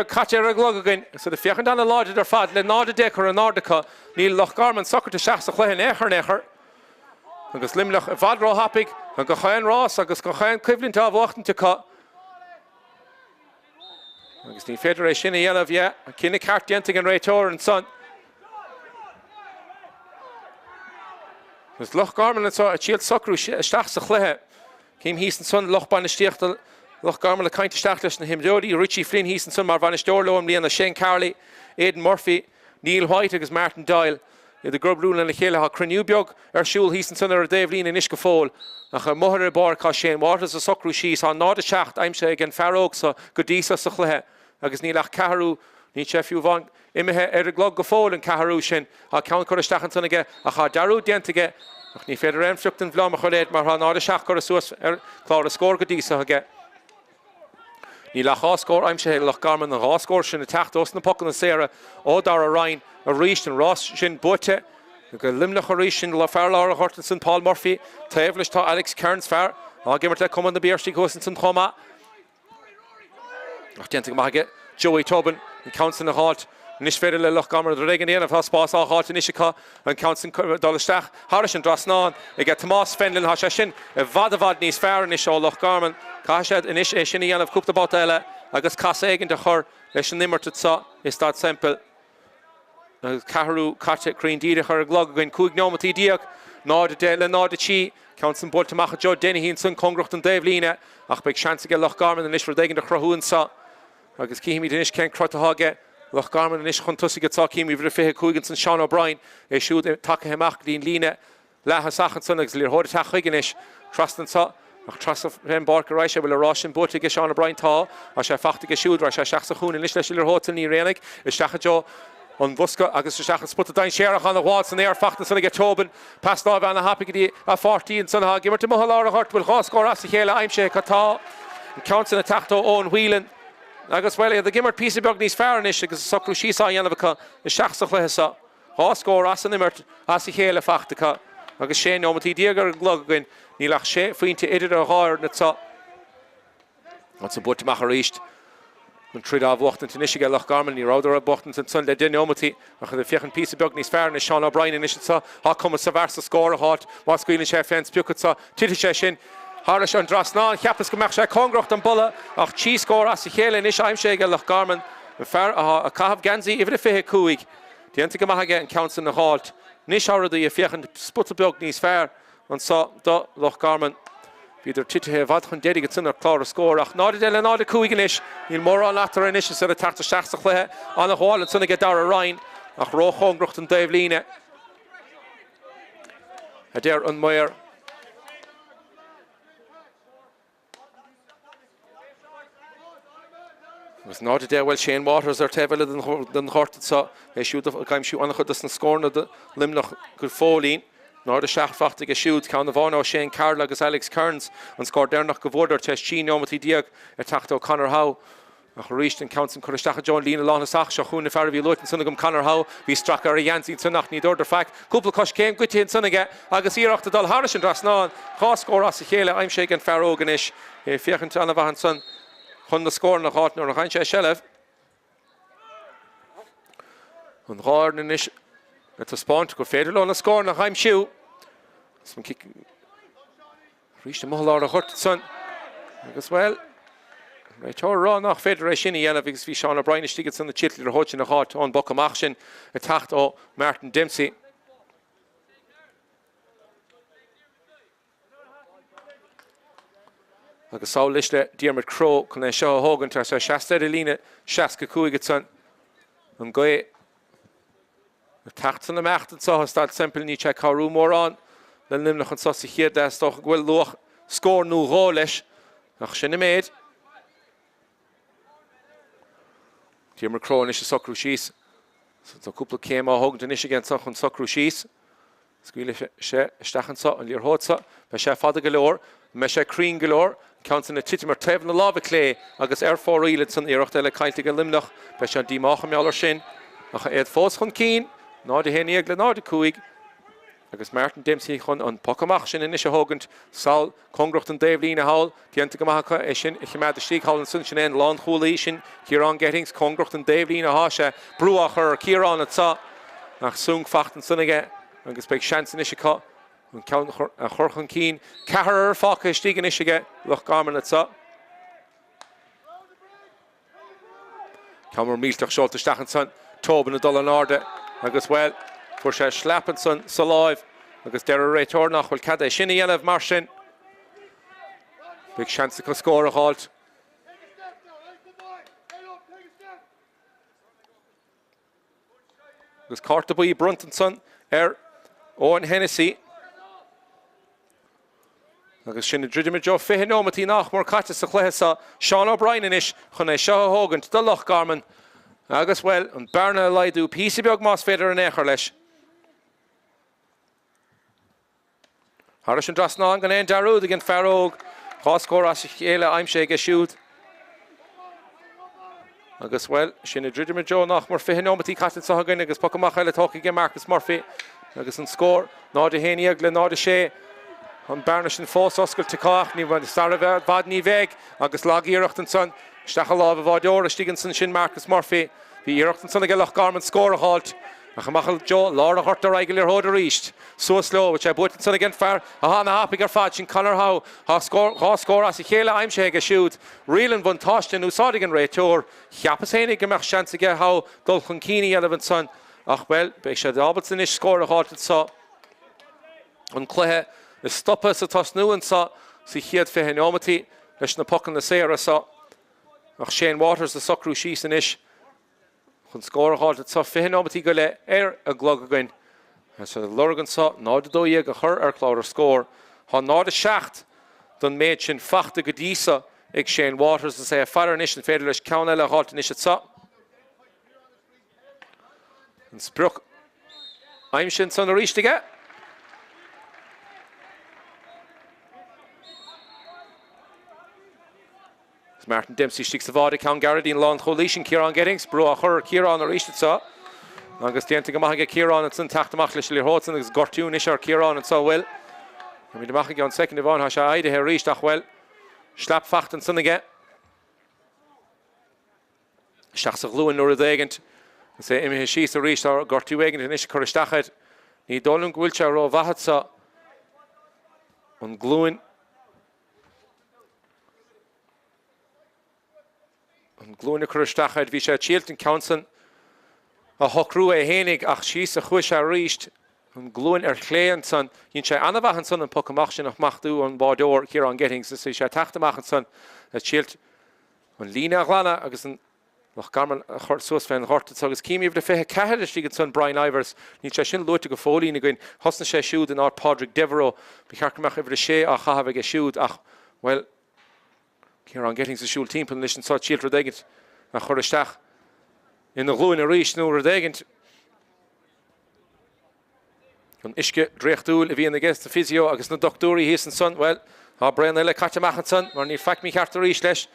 caite ar an gclog againn agus iad ag féachaint ana-láidir ar fad le 0-10 curtha in airde acu. Níl Loch Garman socraithe isteach sa chluiche in aon chor in aon chor agus Luimneach i bhfad róthapaidh gach aon rás agus gach aon coimhlint á bhuachtaint acu. Agus ní féidir é sin a dhéanamh, yeah, an cinneadh ceart déanta ag an réiteoir ansan. Agus Loch Garman anseo ag triail socrú isteach sa chluiche. Cím thíos ansan lucht bainistíochta Loch Garman ag caint isteach leis na himreoirí, Richie Flynn thíos ansan mar bhainisteoir leo i mbliana, Shane Carley, Aidan Murphy, Neil White agus Martin Doyle. Iad ag oibriú lena chéile. Tá cruinniú beag ar siúl thíos ansan ar an dtaobhlíne anois go fóill. Ach amuigh ar an bpáirc tá Shane Waters ag socrú síos. Tá 0-7 aimsithe ag an fear óg seo go dtí seo sa chluiche agus níl ach ceathrú. Níl sé fiú amháin imithe ar an gclog go fóill, an ceathrú sin. Tá ceann curtha isteach ansan aige ach tá dearúd déanta aige ach ní féidir aon phioc den bhlám a chur air mar tá 0-7 curtha suas ar chlár an scóir go dtí so aige. Níl ach 2 scór aimsithe ag Loch Garman, an 2 scór sin ag teacht ós na pocanna saora ó Dara Ryan arís, an rás sin buaite ag Luimneach arís, sin fear lár an ghoirt ansan Paul Murphy, taobh leis tá Alex Kearns, fear atá ag imirt le Cumann na bPiarsaigh thuas ansan chomh maith. Ach déanta go maith aige Joey Tobin an ceann sin a dh'fháilt. Anois féidir le Loch Garman rud éigin a dhéanamh. Tá spás á dh'fháilt anois acu an ceann sin dul isteach thairis an dtrasnán aige Tomás Fenlon. Tá sé sin i bhfad i bhfad níos fearr anois ó Loch Garman. Caithfidh siad anois é sin a dhéanamh cúpla babhta eile agus casadh éigin a chur leis an imirt anseo i Staid Semple. Agus ceathrú caite cruinn díreach ar an gclog againn. 15 neomataí. 0-10 le 0-3. Ceann san buailte amach ag Joe Dennehy ansan cóngarach don dtaobh líne ach beidh seans aige Loch Garman anois rud éigin a chruthú anso. Agus cífimid anois cén crot atá aige Loch Garman anois chun tosaigh anso. Cím uimhir a 25 ansan Seán O'Brien, é siúd tagtha amach go dtí an líne leath-thosach ansan agus liathróid ag teacht chuige anois trasna anso ach trasna fén bpáirc a raghaidh sé. Bhfuil an rás sin buaite aige Seán O'Brien? Tá. Tá sé fachta aige siúd. Raghaidh sé isteach sa chúinne anois leis an liathróid san. Ní Rianaigh isteach i dtreo an bhosca agus isteach an spota dainséarach ana-ghabháil san aer fachta ansan aige Tobin. Pas láimhe ana-thapaidh go dtí a pháirtí ansan atá ag imirt amuigh i lár an ghoirt. Bhfuil 2 scór as a chéile aimsithe acu? Tá. An ceann san ag teacht ó Eoin Whelan agus, bhuel, iad ag imirt píosa beag níos fearr anois agus an socrú síos á dhéanamh acu isteach sa chluiche seo. 2 scór as an imirt as a chéile fachta acu agus 16 neomataí ar an gclog againn. Níl ach sé phointe idir an dhá fhoireann anseo. Ansan buailte amach arís. An troid á bhuachtaint anois aige Loch Garman. Ní rabhadar á buachtaint ansan le 10 neomataí ach iad ag féachaint píosa beag níos fearr anois. Seán O'Brien anois anseo. Tá cumas sa bhfear so scór a dh'fháilt má scaoileann sé fén sprioc anseo. Titfidh sé sin thairis an dtrasnán. Cheapas go mbeadh sé cóngarach don bpolla ach 3 scór as a chéile anois aimsithe aige Loch Garman. An fear atá ag caitheamh geansaí uimhir a 25. Déanta go maith aige an ceann san a dh'fháilt. Anois tá rudaí ag féachaint spota beag níos fearr anso do Loch Garman. Bhíodar titithe i bhfad chun deiridh ansan ar chlár an scóir ach 0-10 le 0-5 anois. Níl mórán eatarthu anois is iad ag teacht isteach sa chluiche. Ana-ghabháil ansan aige Dara Ryan ach róchóngarach don dtaobh líne, a deir an maor. Agus 0-10, bhuel, Shane Waters ar taobh eile den ghort anseo, é siúd ag aimsiú an-chuid dos na scóranna do Luimneach go fóillín. 0-7 fachta aige siúd, ceann amháin ó Shane Carroll agus Alex Kearns, an scór deireanach go bhfuaireadar tar éis 13 neomataí ag teacht ó Conor Howe. Ach arís, an ceann san curtha isteach i dtreo an líne lánthosach. Seo chugainn an fear a bhí luaite ansan agam, Conor Howe. Bhí stracadh ar a gheansaí ansan ach ní dúradar faic. Cúpla coiscéim goite ansan aige agus iarracht ag dul thairis an dtrasnán. 2 scór as a chéile aimsithe ag an fear óg anois. É ag féachaint an-mhaith ansan chun na scóranna a dh'fháilt nuair a fhaigheann sé seilbh. An dhá fhoireann anois ag taispeáint gur féidir leo na scóranna a aimsiú. Arís amuigh i lár an ghoirt ansan agus, bhuel, an réiteoir ag rá nach féidir é sin a dhéanamh agus bhí Seán O'Brien istigh ansan ag triail liathróid sin a dh'fháilt ón bpoc amach sin ag teacht ó Martin Dempsey. Agus sall anois le Diarmuid Crowe chun é seo a thógaint tá sé seasta ar an líne 65 ansan. An gaoth Ag teacht san imeacht anseo i Staid Semple níl sé ag cabhrú mórán le Luimneach anseo sa chéad leath. Is dócha go bhfuil luach scór nó dhó leis ach sin an méid. Diarmuid Crowe anois ag socrú síos. Tá cúpla céim á thógaint anois aige anseo chun socrú síos. Scaoilfidh sé isteach anseo an liathróid seo. Beidh sé fada go leor. An mbeidh sé cruinn go leor? An ceann sin ag titim ar taobh na láimhe clé agus ar fóraoil ansan. Iarracht eile caillte ag Luimneach. Beidh sé díomách mar gheall air sin. Ach iad fós chun cinn, 0-11 le 0-5 agus Martin Dempsey chun an poc amach sin anois a thógaint sall cóngarach don dtaobh líne thall. Déanta go maith acu é sin a choimeád istigh thall ansan. Sin é an lánchúlaí sin, Ciarán Gettings. Cóngarach don dtaobh líne atá sé. Brú á chur ar Chiarán anseo ach súnc fachta ansan aige agus beidh seans anois acu an ceann a chur chun cinn. Ceathrar fágtha istigh anois aige Loch Garman anseo. Ceann mór millteach seolta isteach ansan. Tobin ag dul in airde agus, bhuel, fuair sé slap ansan sa láimh agus deir an réiteoir nach bhfuil cead é sin a dhéanamh mar sin beidh seans acu scór a dh'fháilt. Agus cárta buí bronnta ansan ar Eoin Hennessy. Agus sinn ag druidim i dtreo 20 neomataí nach mór caite sa chluiche seo, Seán O'Brien anois chun é seo a thógaint do Loch Garman. Agus, bhuel, an bearna a laghdú píosa beag más féidir in aon chor leis. Thairis an dtrasnán gan aon dearúd ag an fear óg. 2 scór as a chéile aimsithe aige siúd. Agus, bhuel, sinn ag druidim i dtreo nach mór 20 neomataí caite anseo againn agus poc amach eile tógtha aige Marcus Murphy agus an scór 0-11 le 0-6. An bearna sin fós oscailte acu ach ní sar i bhfad ní bheidh agus lag-iarracht ansan isteach i lámh an bháideora istigh ansan sin Marcus Murphy. Bhí iarracht ansan aige Loch Garman scór a dh'fháilt ach amach i dtreo lár an ghoirt ar aghaidh an liathróid arís. Suas leo, bhfuil sé buaite ansan ag an fear atá ana-thapaidh ar fad, sin Conor Howe. Tá scór, 2 scór as a chéile aimsithe aige siúd. Riail an bhuntáiste in úsáid ag an réiteoir. Cheapas fhéinig go mbeadh seans aige Howe dul chun cinn a dhéanamh ansan ach, bhuel, beidh siad ábalta anois scór a dh'fháilt anso. An cluiche ag stopadh is ag tosnú anso sa chéad 20 neomataí leis na pocanna saora so. Ach Shane Waters ag socrú síos anois chun scór a dh'fháilt anso 20 neomataí go leith ar an gclog againn. Tá siad ag lorg anso 0-12 a chur ar chlár an scóir. Tá 0-7 don méid sin fachta go dtí so ag Shane Waters is é ag faire anois an féidir leis ceann eile a dh'fháilt anois anso. An sprioc aimsithe ansan arís aige. Is Martin Dempsey istigh sa bháide, ceann gearr go dtí an lánchúlaí sin Ciarán Gettings, brú á chur ar Ciarán arís anseo agus déanta go maith aige Ciarán ansan teacht amach leis an liathróid san agus gortú anois ar Ciarán anseo, bhuel, táimid amach i gceann soicind amháin, tá sé éirithe arís ach, bhuel, sleap fachta ansan aige. Isteach sa ghlúin nó rud éigint agus é imithe síos arís. Tá gortú éigint anois ag cur isteach air. Ní dóigh liom go bhfuil sé rómhaith anseo. An glúin. An glúin ag cur isteach air. Bhí sé ag triailt an ceann san a shocrú é fhéinig ach síos a chuaigh sé arís. An glúin ar chlé ansan. Dhein sé ana-mhaith ansan an poc amach sin a smachtú ón bháideoir Ciarán Gettings. Is bhí sé ag teacht amach ansan ag triailt an líne a ghlanadh agus an Loch Garman a chur suas fén ghort anso agus cím uimhir a 24 istigh ansan, Brian Ivers. Níl sé sin luaite go fóillín againn. Thosnaigh sé siúd in áit Pádraig Devereux. Ba cheart go mbeadh uimhir a sé á chaitheamh aige siúd ach, bhuel, Ciarán Gettings ag siúl timpeall anois anso ag triailt rud éigint a chur isteach ina ghlúin arís nó rud éigint. An uisce draíochtúil a bhíonn aige sa physio agus na dochtúirí thíos ansan, bhuel, tá braon eile caite amach ansan mar níl faic mícheart arís leis.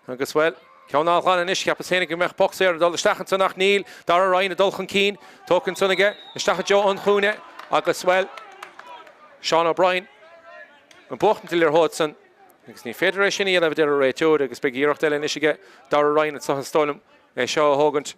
Agus, bhuel, ceann á ghlanadh anois, cheapas féinig go mbeadh poc saor ag dul isteach ansan ach níl. Dara Ryan ag dul chun cinn, tógtha ansan aige, isteach i dtreo an chúinne agus, bhuel, Seán O'Brien ag buachtaint an liathróid san agus ní féidir é sin a dhéanamh a deir an réiteoir agus beidh iarracht eile anois aige Dara Ryan anso is dóigh liom é seo a thógaint.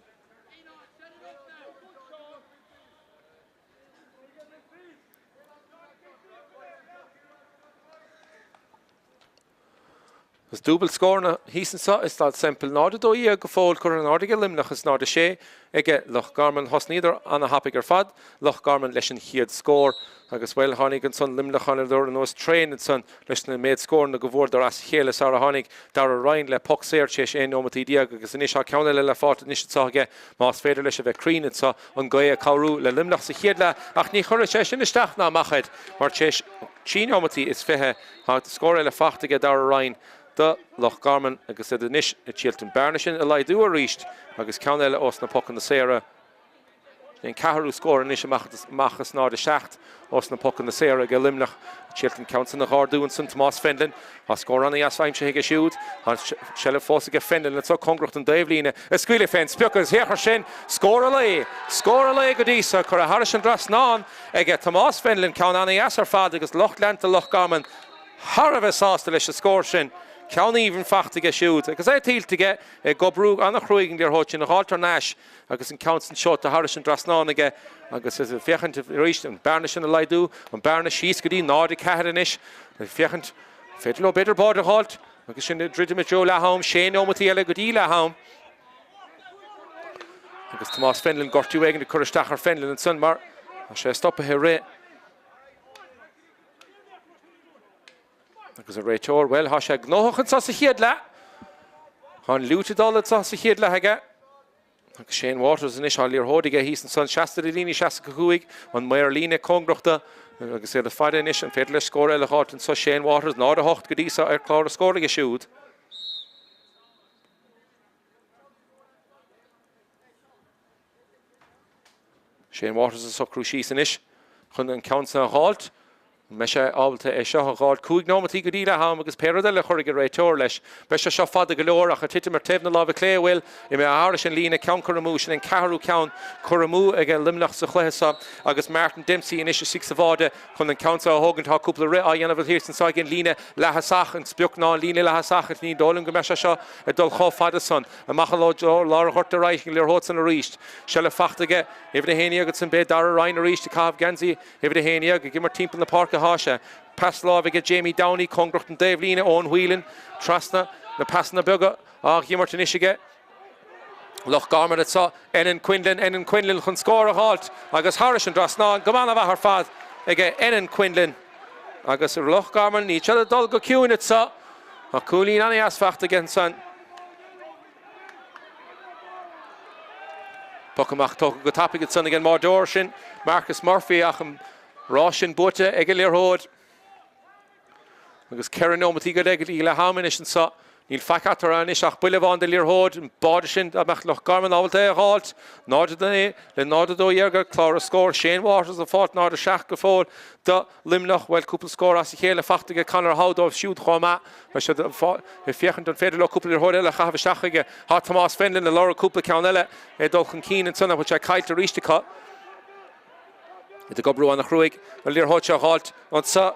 Is dúbailt scóranna thíos anseo i Staid Semple 0-12 go fóill curtha in airde aige Luimneach is 0-6 aige Loch Garman. Thosnaíodar ana-thapaidh ar fad, Loch Garman leis an chéad scór agus, bhuel, tháinig ansan Luimneach thánadar ar nós traein ansan leis na méid scóranna go bhfuaireadar as a chéile sara tháinig Dara Ryan le poc saor tar éis 11 neomataí agus anois tá ceann eile le fáilt anois anseo aige más féidir leis a bheith cruinn anseo, an gaoth ag cabhrú le Luimneach sa chéad leath ach ní chuirfidh sé sin isteach ná amach air mar tar éis 3 neomataí is 20 tá scór eile fachta aige Dara Ryan do Loch Garman agus iad anois ag triailt an bearna sin a laghdú arís agus ceann eile ós na pocanna saora. Sin an ceathrú scór anois amach as 0-7 ós na pocanna saora aige Luimneach. Ag triailt an ceann san a dh'ardú ansan Tomás Fenlon. Tá scór ana-dheas aimsithe aige siúd. Tá an seilbh fós aige Fenlon anso cóngarach don dtaobhlíne. Ag scaoileadh fén sprioc agus féach ar sin! Scór an lae! Scór an lae go dtí so! Curtha thairis an dtrasnán aige Tomás Fenlon. Ceann ana-dheas ar fad agus lucht leanta Loch Garman thar a bheith sásta leis an scór sin. Ceann aoibhinn fachta aige siúd agus é tuillte aige ag oibriú ana-chruaidh an liathróid sin a dh'fháilt thar n-ais. Agus an ceann san seolta thairis an dtrasnán aige agus ag féachaint arís an bearna sin a laghdú, an bearna síos go dtí 0-4 anois, ag féachaint an féidir leo b'fhéidir báide a dh'fháilt agus sinn ag druidim i dtreo leath am, sé neomataí eile go dtí leath am. Agus Tomás Fenlon, gortú éigin ag cur isteach ar Fenlon ansan mar tá sé stoptha ag rith. Agus an réiteoir, bhuel, tá sé gnóthach anseo sa chéad leath. Tá an liúit ag dul anseo sa chéad leath aige. Agus Shane Waters anois, tá liathróid aige thíos ansan, seasta ar líne 65, an maor líne cóngarach dó, agus iad ag faire anois, an féidir leis scór eile a dh'fháilt anseo, Shane Waters, 0-8 go dtí seo ar chlár na scór aige siúd. Shane Waters ag socrú síos anois chun an ceann san a dh'fháilt. An mbeidh sé ábalta é seo a dh'fháilt? 5 nóimeataí go dtí leath am agus pé rud eile a chuirfidh an réiteoir leis. Beidh sé seo fada go leor ach ag titim ar taobh na láimhe clé a bhfuil imithe thairis an líne. Ceann curtha amú, sin an ceathrú ceann curtha amú ag Luimneach sa chluiche seo agus Martin Dempsey anois istigh sa bháide chun an ceann seo a thógaint. Tá cúpla rith á dhéanamh thíos anseo ag an líne leath-thosach. An sprioc ná an líne leath-thosach ach ní dóigh liom go mbeidh sé seo ag dul chomh fada san. Amach i lár an ghoirt ar aghaidh an liathróid san arís. Seilbh fachta aige uimhir 11 ansan b'é Dara Ryan arís ag caitheamh geansaí Uimhir 11, ag imirt timpeall na páirce atá sé. Pas láimhe aige Jamie Downey, cóngarach don dtaobhlíne, Eoin Whelan trasna, na pasanna beaga á dh'imirt anois aige. Loch Garman anseo, Enan Quinlan, Enan Quinlan chun scór a dh'fháilt agus thairis an dtrasnán, go an-mhaith ar fad aige Enan Quinlan. Agus Loch Garman, níl siad ag dul go ciúin anseo, ach cúilín an-dheas fachta aige ansan. Poc amach tógtha go tapaidh ansan ag an mbáireoir sin, Marcus Murphy, ach an rás sin buaite ag an liathróid. Agus 14 nóimeataí go dtí leath am anois anso. Níl faic eatarthu anois ach buille amháin de liathróid, an báide sin dá mbeadh Loch Garman ábalta é a dh'fháilt. 0-9 le 0-12 ar chlár na scór. Shane Waters ag fáilt 0-7 go fóill do Luimneach. Bhuel, cúpla scór as a chéile fachta aige Conor Howe dóibh siúd chomh maith. Beidh siad ag féachaint an féidir leo cúpla liathróid eile a chaitheamh isteach chuige. Tá Tomás Fenlon ag lorg cúpla ceann eile, é ag dul chun cinn ansan ach bhfuil sé caillte arís acu. Iad ag oibriú ana-chruaidh an liathróid seo a dh'fháilt anso.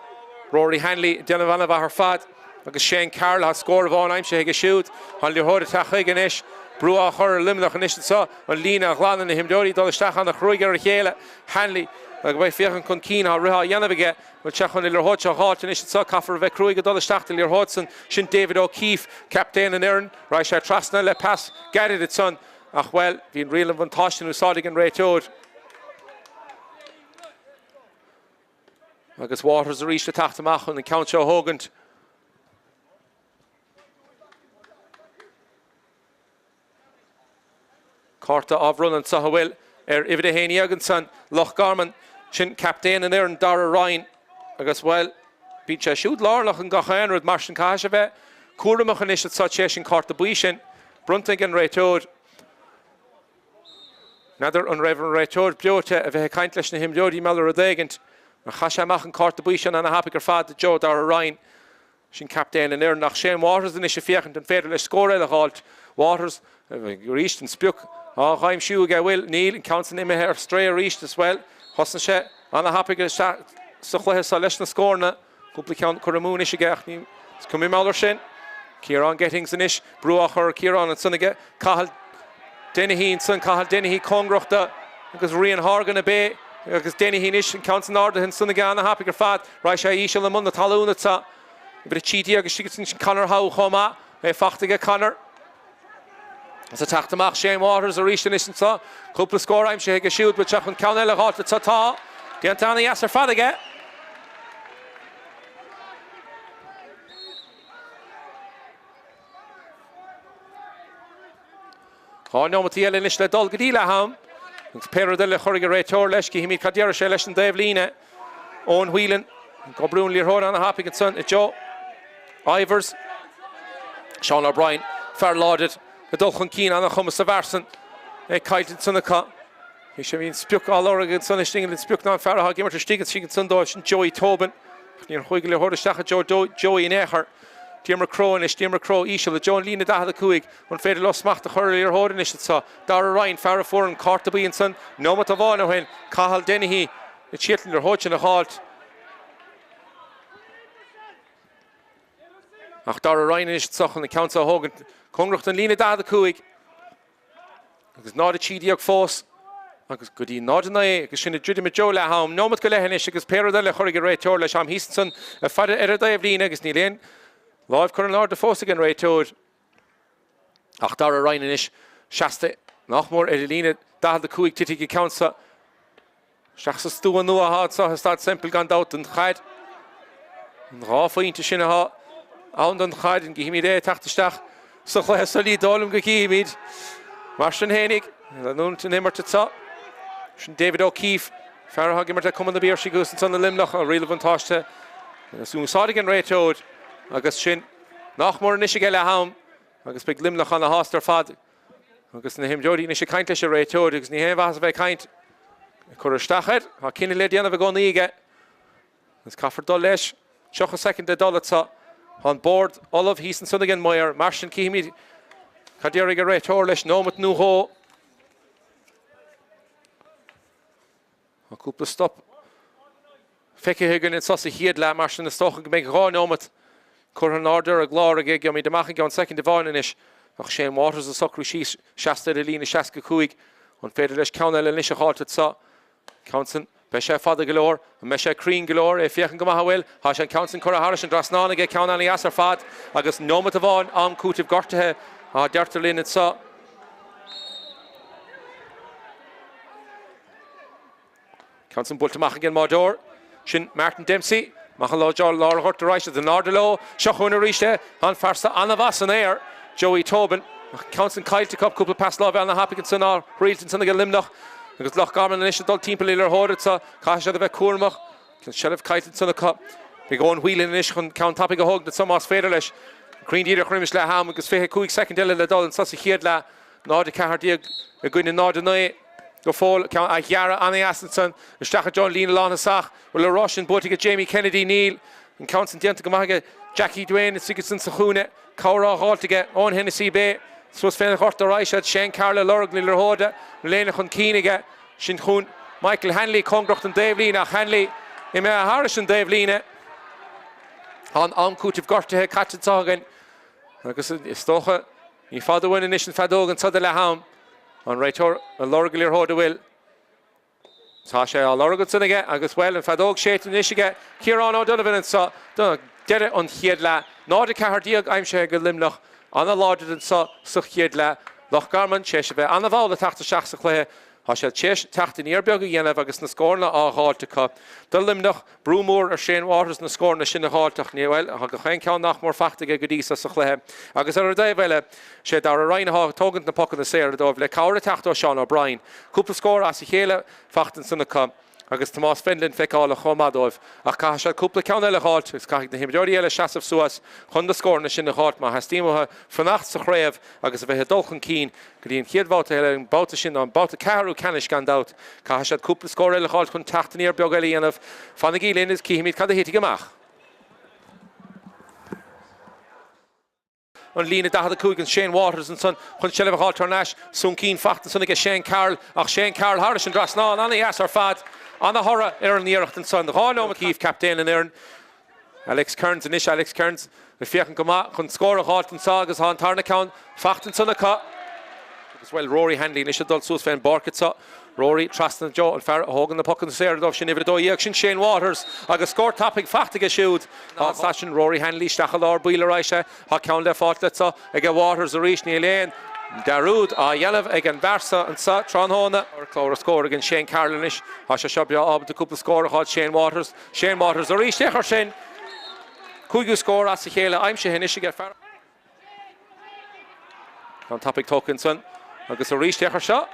Rory Hanley ag déanamh ana-mhaith ar fad agus Shane Carroll, tá scór amháin aimsithe aige siúd. Tá an liathróid ag teacht chuige anois. Brú á chur ar Luimneach anois anso. An líne a ghlanadh, na himreoirí ag dul isteach ana-chruaidh ar a chéile. Hanley ag féachaint chun cinn, tá rith á dhéanamh aige. Bhfuil sé chun an liathróid seo a dh'fháilt anois anso? Caithfear a bheith cruaidh ag dul isteach don liathróid san. Sin David O'Keefe, captaen an fhoireann. Raghaidh sé trasna le pas gairid ansan ach, bhuel, bhí an riail an bhuntáiste in úsáid ag an réiteoir. Agus Waters arís ag teacht amach chun an ceann seo a thógaint. Cárta á bhronnadh anso a bhfuil ar uimhir 11 ansan, Loch Garman. Sin captaen an fhoireann, Dara Ryan. Agus, bhuel, bíonn sé siúd lárnach in gach aon rud, mar sin caithfidh sé bheith cúramach anois anso tar éis an cárta buí sin bronnta ag an réiteoir. N'fheadar an raibh an réiteoir breoite a bheith ag caint leis na himreoirí mar gheall ar rud éigint, mar chaith sé amach an cárta buí sin ana-thapaidh ar fad do Joe Dara Ryan. Sin captaen an fhoireann ach Shane Waters anois ag féachaint an féidir leis scór eile a dh'fháilt. Waters, arís an sprioc á dh'aimsiú aige, bhfuil? Níl, an ceann san imithe ar strae arís as bhuel, thosnaigh sé ana-thapaidh isteach sa chluiche seo leis na scóranna. Cúpla ceann curtha amú anois aige ach ní is cuma mar gheall ar sin. Ciarán Gettings anois, brú á chur ar Ciarán ansan aige Cathal Dennehy ansan, Cathal Dennehy cóngarach do agus Rian Horgan ab é agus Dennehy anois, an ceann san ardaithe ansan aige ana-thapaidh ar fad. Raghaidh sé íseal i mbun na talún anso. Uimhir 13 istigh ansin Conor Howe chomh maith. É fachta aige Conor. Is ag teacht amach Shane Waters arís anois anso. Cúpla scór aimsithe aige siúd. Bhfuil sé chun ceann eile a dh'fháilt anso? Tá. Déanta ana-dheas ar fad aige. 2 neomat eile anois le dul go dtí leath am. Agus pé rud eile a chuirfidh an réiteoir leis, cífimid cad déarfaidh sé leis an dtaobh líne. Eoin Whelan ag oibriú an liathróid ana-thapaidh ansan i dtreo Ivers. Seán O'Brien, fear láidir, ag dul chun cinn, ana-chumas sa bhfear san. É caillte ansan acu. Bhí sé, bhí an sprioc á lorg ansan istigh, an sprioc ná an fear atá ag imirt istigh ansan dóibh, sin Joey Tobin. Ach níor chuaigh an liathróid isteach i dtreo Joey in aon chor. Diarmuid Crowe anois, Diarmuid Crowe íseal i dtreo an líne 45. An féidir leo smacht a chur ar an liathróid anois anso? Dara Ryan, fear a fuair an cárta buí ansan neomat amháin ó shin. Cathal Dennehy ag triail an liathróid sin a dh'fháilt. Ach Dara Ryan anois anso chun an ceann seo a thógaint. Cóngarach don líne 45. Agus 0-13 fós agus go dtí 0-9 agus sinn ag druidim i dtreo leath am. Neomat go leith anois agus pé rud eile a chuirfidh an réiteoir leis am thíos ansan ag faire ar an dtaobhlíne agus níl aon láimh curtha in airde fós ag an réiteoir. Ach Dara Ryan anois seasta nach mór ar an líne 45 titfidh an ceann seo. Isteach sa stua nua atá anseo i Staid Semple gan dabht don chaid. An 2 phointe sin atá ann don chaid, an gcífimid é ag teacht isteach sa chluiche seo? Ní dóigh liom go gcífimid. Mar sin fhéinig, leanúint an imirt anseo. Sin David O'Keefe, fear atá ag imirt le Cumann na bPiarsaigh thuas ansan i Luimneach, an riail bhuntáiste in úsáid ag an réiteoir agus sin nach mór anois aige leath am agus beidh Luimneach ana-shásta ar fad. Agus na himreoirí anois ag caint leis an réiteoir agus ní haon mhaitheas a bheith ag caint. Ag cur isteach air. Tá cinneadh le déanamh i gcónaí aige agus caithfear dul leis. 30 soicind le dul anseo. Tá an bord ullamh thíos ansan ag an maor. Mar sin cífimid cad déarfaidh an réiteoir leis nóimeat nó dhó. Tá cúpla stop feicthe againn anseo sa chéad leath, mar sin is dócha go mbeidh 2 nóimeat curtha in airde ar an gclár aige. Gheobhaimid amach i gceann soicind amháin anois. Ach Shane Waters ag socrú síos seasta ar an líne 65. An féidir leis ceann eile anois a dh'fháilt anseo? Ceann san, beidh sé fada go leor. An mbeidh sé cruinn go leor? É ag féachaint go maith an bhfuil? Tá sé an ceann san curtha thairis an dtrasnán aige, ceann ana-dheas ar fad agus nóimeat amháin am cúitimh gortaithe, a deirtear linn anseo. Ceann san buailte amach ag an mbáireoir. Sin Martin Dempsey. Amach i lár an ghoirt arís in airde leo. Seo chugainn arís é. Tá an fear seo an-mhaith san aer. Joey Tobin. Ach an ceann san caillte acu. Cúpla pas láimhe ana-thapaidh ansan á thriailt ansan ag Luimneach. Agus Loch Garman anois ag dul timpeall ar an liathróid anso. Caithfidh siad a bheith cúramach. An seilbh caillte ansan acu. Beidh Eoin Whelan anois chun ceann tapaidh a thógaint anso más féidir leis. Cruinn díreach roimis leath am agus 25 soicind eile le dul anso sa chéad leath. 0-14 i gcoinne 0-9 go fóill. Ceann á ghearradh an-dheas ansan isteach i dtreo an líne lánthosach. Bhfuil an rás sin buaite aige Jamie Kennedy? Níl. An ceann san déanta go maith aige Jackie Duane istigh ansan sa chúinne. Cabhair á dh'fháilt aige Eoin Hennessy Bay. Suas fén ghort arís iad. Shane Carroll ag lorg na liathróide. Léine chun cinn aige. Sin chugainn Michael Hanley cóngarach don dtaobhlíne ach Hanley imithe thairis an dtaobhlíne. Tá an am cúitimh gortaithe caite anseo againn agus is dócha Ní fada uainn anois an feadóg anso do leath am. An réiteoir ag lorg an liathróid an bhfuil? Tá sé á lorg ansan aige agus, bhuel, an feadóg séidte anois aige Ciarán O'Donovan anso do deireadh an chéad leath. 0-14 aimsithe ag Luimneach. Ana-láidir anso sa chéad leath. Loch Garman tar éis a bheith ana-mhall ag teacht isteach sa chluiche. Tá siad tar éis teacht aniar beag a dhéanamh agus na scóranna á dh'fháilt acu. Do Luimneach, brú mór ar Shane Waters na scóranna sin a dh'fháilt ach ní, bhuel, tá gach aon ceann nach mór faighte aige go dtí so sa chluiche. Agus ar an dtaobh eile, sé Darragh Ryan atá ag tógaint na pocanna saora dóibh le cabhair ag teacht ó Seán O'Brien. Cúpla scór as a chéile faighte ansan acu. Agus Tomás Fenlon feiceálach chomh maith dóibh. Ach caithfidh siad cúpla ceann eile a dh'fháilt agus caithfidh na himreoirí eile seasamh suas chun na scóranna sin a dh'fháilt má theastaíonn uathu fanacht sa chraobh agus a bheith ag dul chun cinn go dtí an chéad bhabhta eile, an babhta sin ná an babhta ceathrú ceannais gan dabht. Caithfidh siad cúpla scór eile a dh'fháilt chun teacht aniar beag eile a dhéanamh. Fanaigí linn agus cífimid cad a thitfidh amach. An líne 45 an Shane Waters ansan chun seilbh a dh'fháilt thar n-ais. Soncín faighte ansan aige Shane Carroll ach Shane Carroll thairis an dtrasnán. Ana-dheas ar fad. Ana-thoradh ar an iarracht ansan. 2 nóiméad. Keefe, captaen an fhoireann. Alex Kearns anois. Alex Kearns ag féachaint go maith chun scór a dh'fháilt anso agus tá an tarna ceann faighte ansan acu. Agus bhuel, Rory Hanley anois ag dul suas fén bpáirc anso. Rory trasna i dtreo an fear a thógann na pocanna saora dóibh, sin uimhir 12, sin Shane Waters agus scór tapaidh faighte aige siúd. Tá sin Rory Hanley isteach i lár baill arís é. Tá ceann le fáilt anso aige Waters arís. Níl aon dearúd á dhéanamh ag an bhfear seo anso tráthnóna. Clár scór ag an Shane Carroll anois. Tá sé seo breá ábalta cúpla scór a dh'fháilt Shane Waters. Shane Waters arís, féach ar sin! Cúigiú scór as a chéile aimsithe anois aige fear. Ceann tapaidh tógtha ansan agus arís féach ar seo.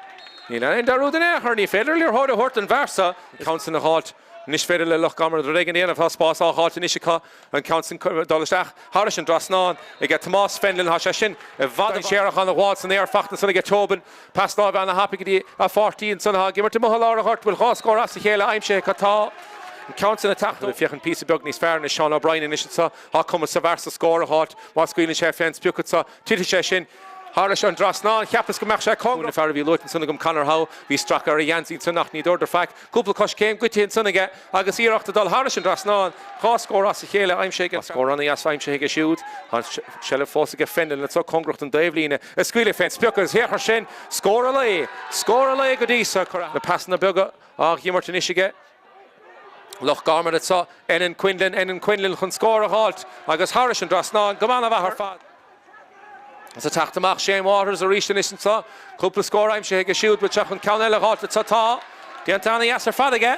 Níl aon dearúd in aon chor, ní féidir liathróid a thabhairt don bhfear seo. An ceann san a dh'fháilt. Anois féidir le Loch Garman rud éigin a dhéanamh. Tá spás á dh'fháilt anois acu. An ceann san dul isteach thairis an dtrasnán aige Tomás Fenlon. Tá sé sin i bhfad dainséarach ana-mhall san aer. Faighte ansan aige Tobin. Pas láimhe ana-thapaidh go dtí a pháirtí ansan atá ag imirt amuigh i lár an ghoirt. Bhfuil 2 scór as a chéile aimsithe acu? Tá. An ceann san ag teacht ó. Féachann píosa beag níos fearr anois. Seán O'Brien anois anso. Tá cumas sa bhfear so scór a dh'fháilt. Má scaoileann sé fén sprioc anso, titfidh sé sin thairis an dtrasnán. Cheapas go mbeadh sé cóngarach. An fear a bhí luaite ansan agam, Conor Howe, bhí stracadh ar a gheansaí ansan ach ní dúradar faic. Cúpla coiscéim goite ansan aige agus iarracht ag dul thairis an dtrasnán. 2 scór as a chéile aimsithe aige. Scór ana-dheas aimsithe aige siúd. Tá an seilbh fós aige Fenlon anso cóngarach don dtaobhlíne. Ag scaoileadh fén sprioc agus féach ar sin! Scór an lae! Scór an lae go dtí so! Na pasanna beaga á dh'imirt anois aige. Loch Garman anso, Enan Quinlan, Enan Quinlan chun scór a dh'fháilt agus thairis an dtrasnán, go han-mhaith ar fad. Is ag teacht amach Shane Waters arís anois anso, cúpla scór aimsithe aige siúd, bhfuil sé chun ceann eile a dh'fháilt anso? Tá! Déanta ana-dheas ar fad aige.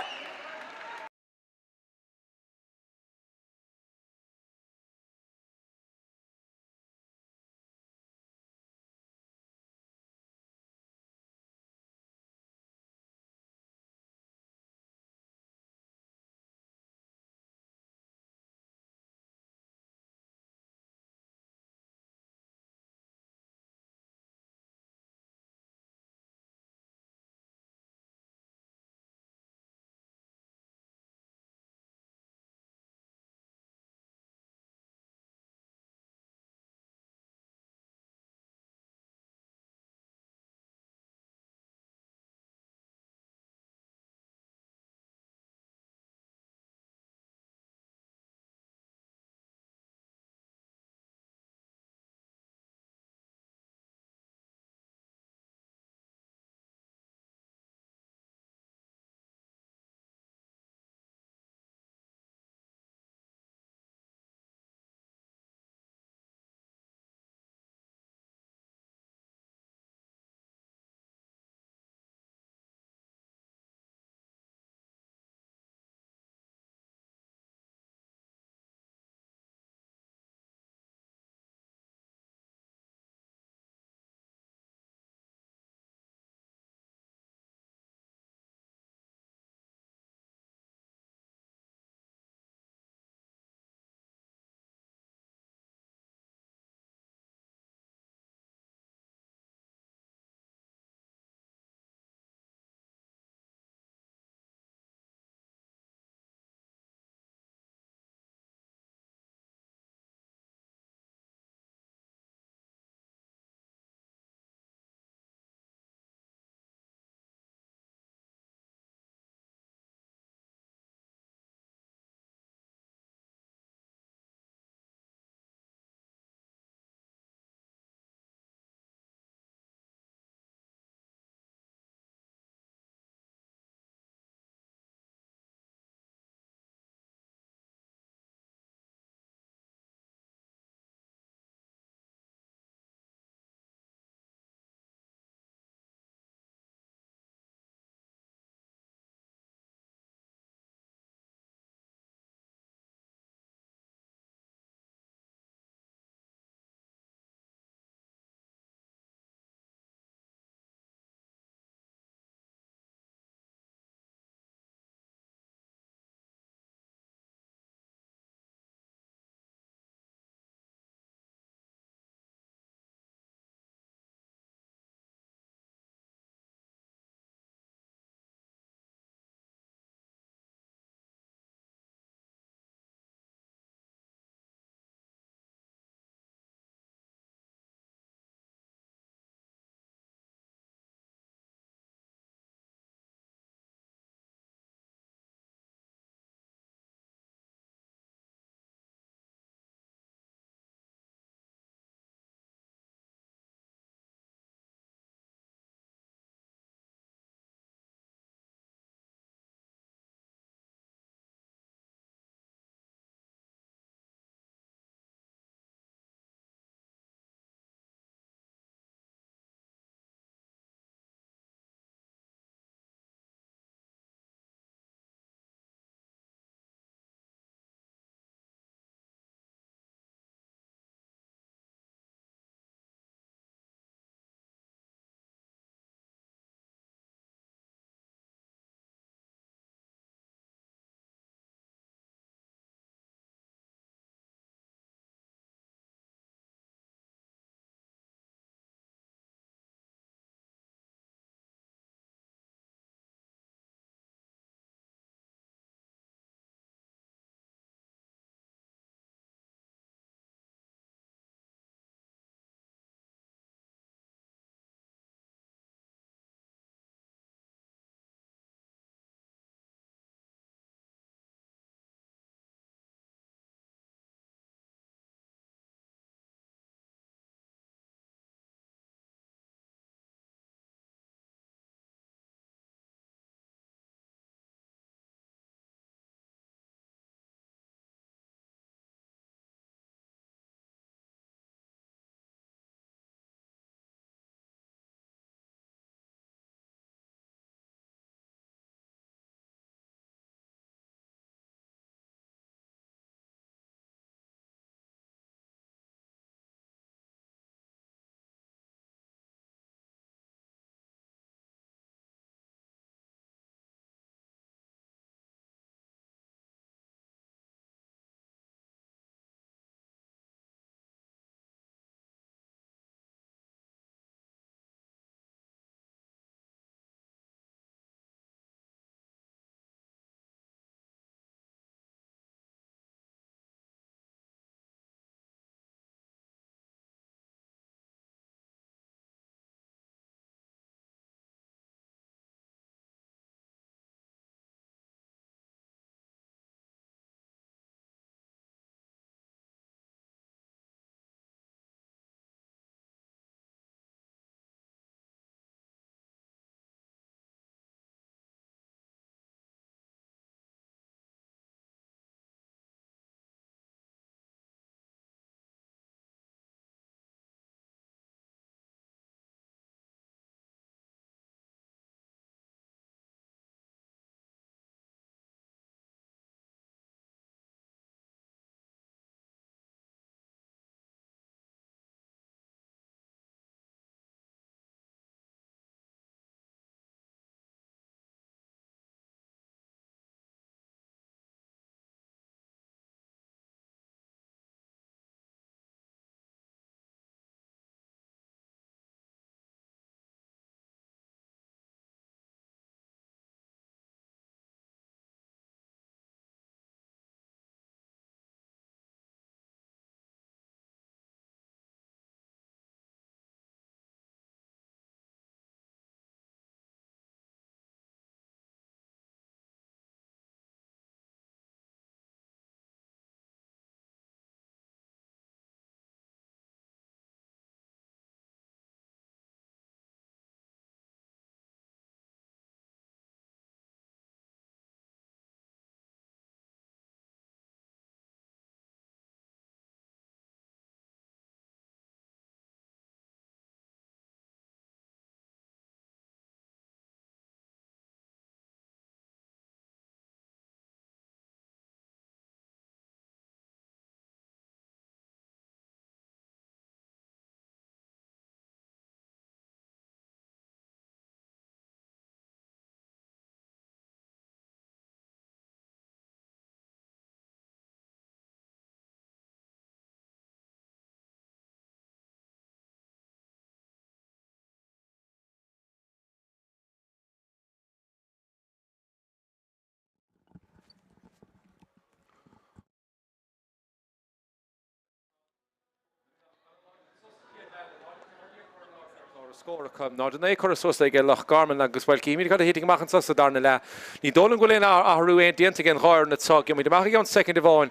scór acu. 0-9 curtha suas ag Loch Garman agus, bhuel, cífimid cad a thitfidh amach anseo sa darna leath. Ní dóigh liom go bhfuil aon athrú aon déanta ag an dhá fhoireann anseo. Gheobhaimid amach i gceann soicind amháin.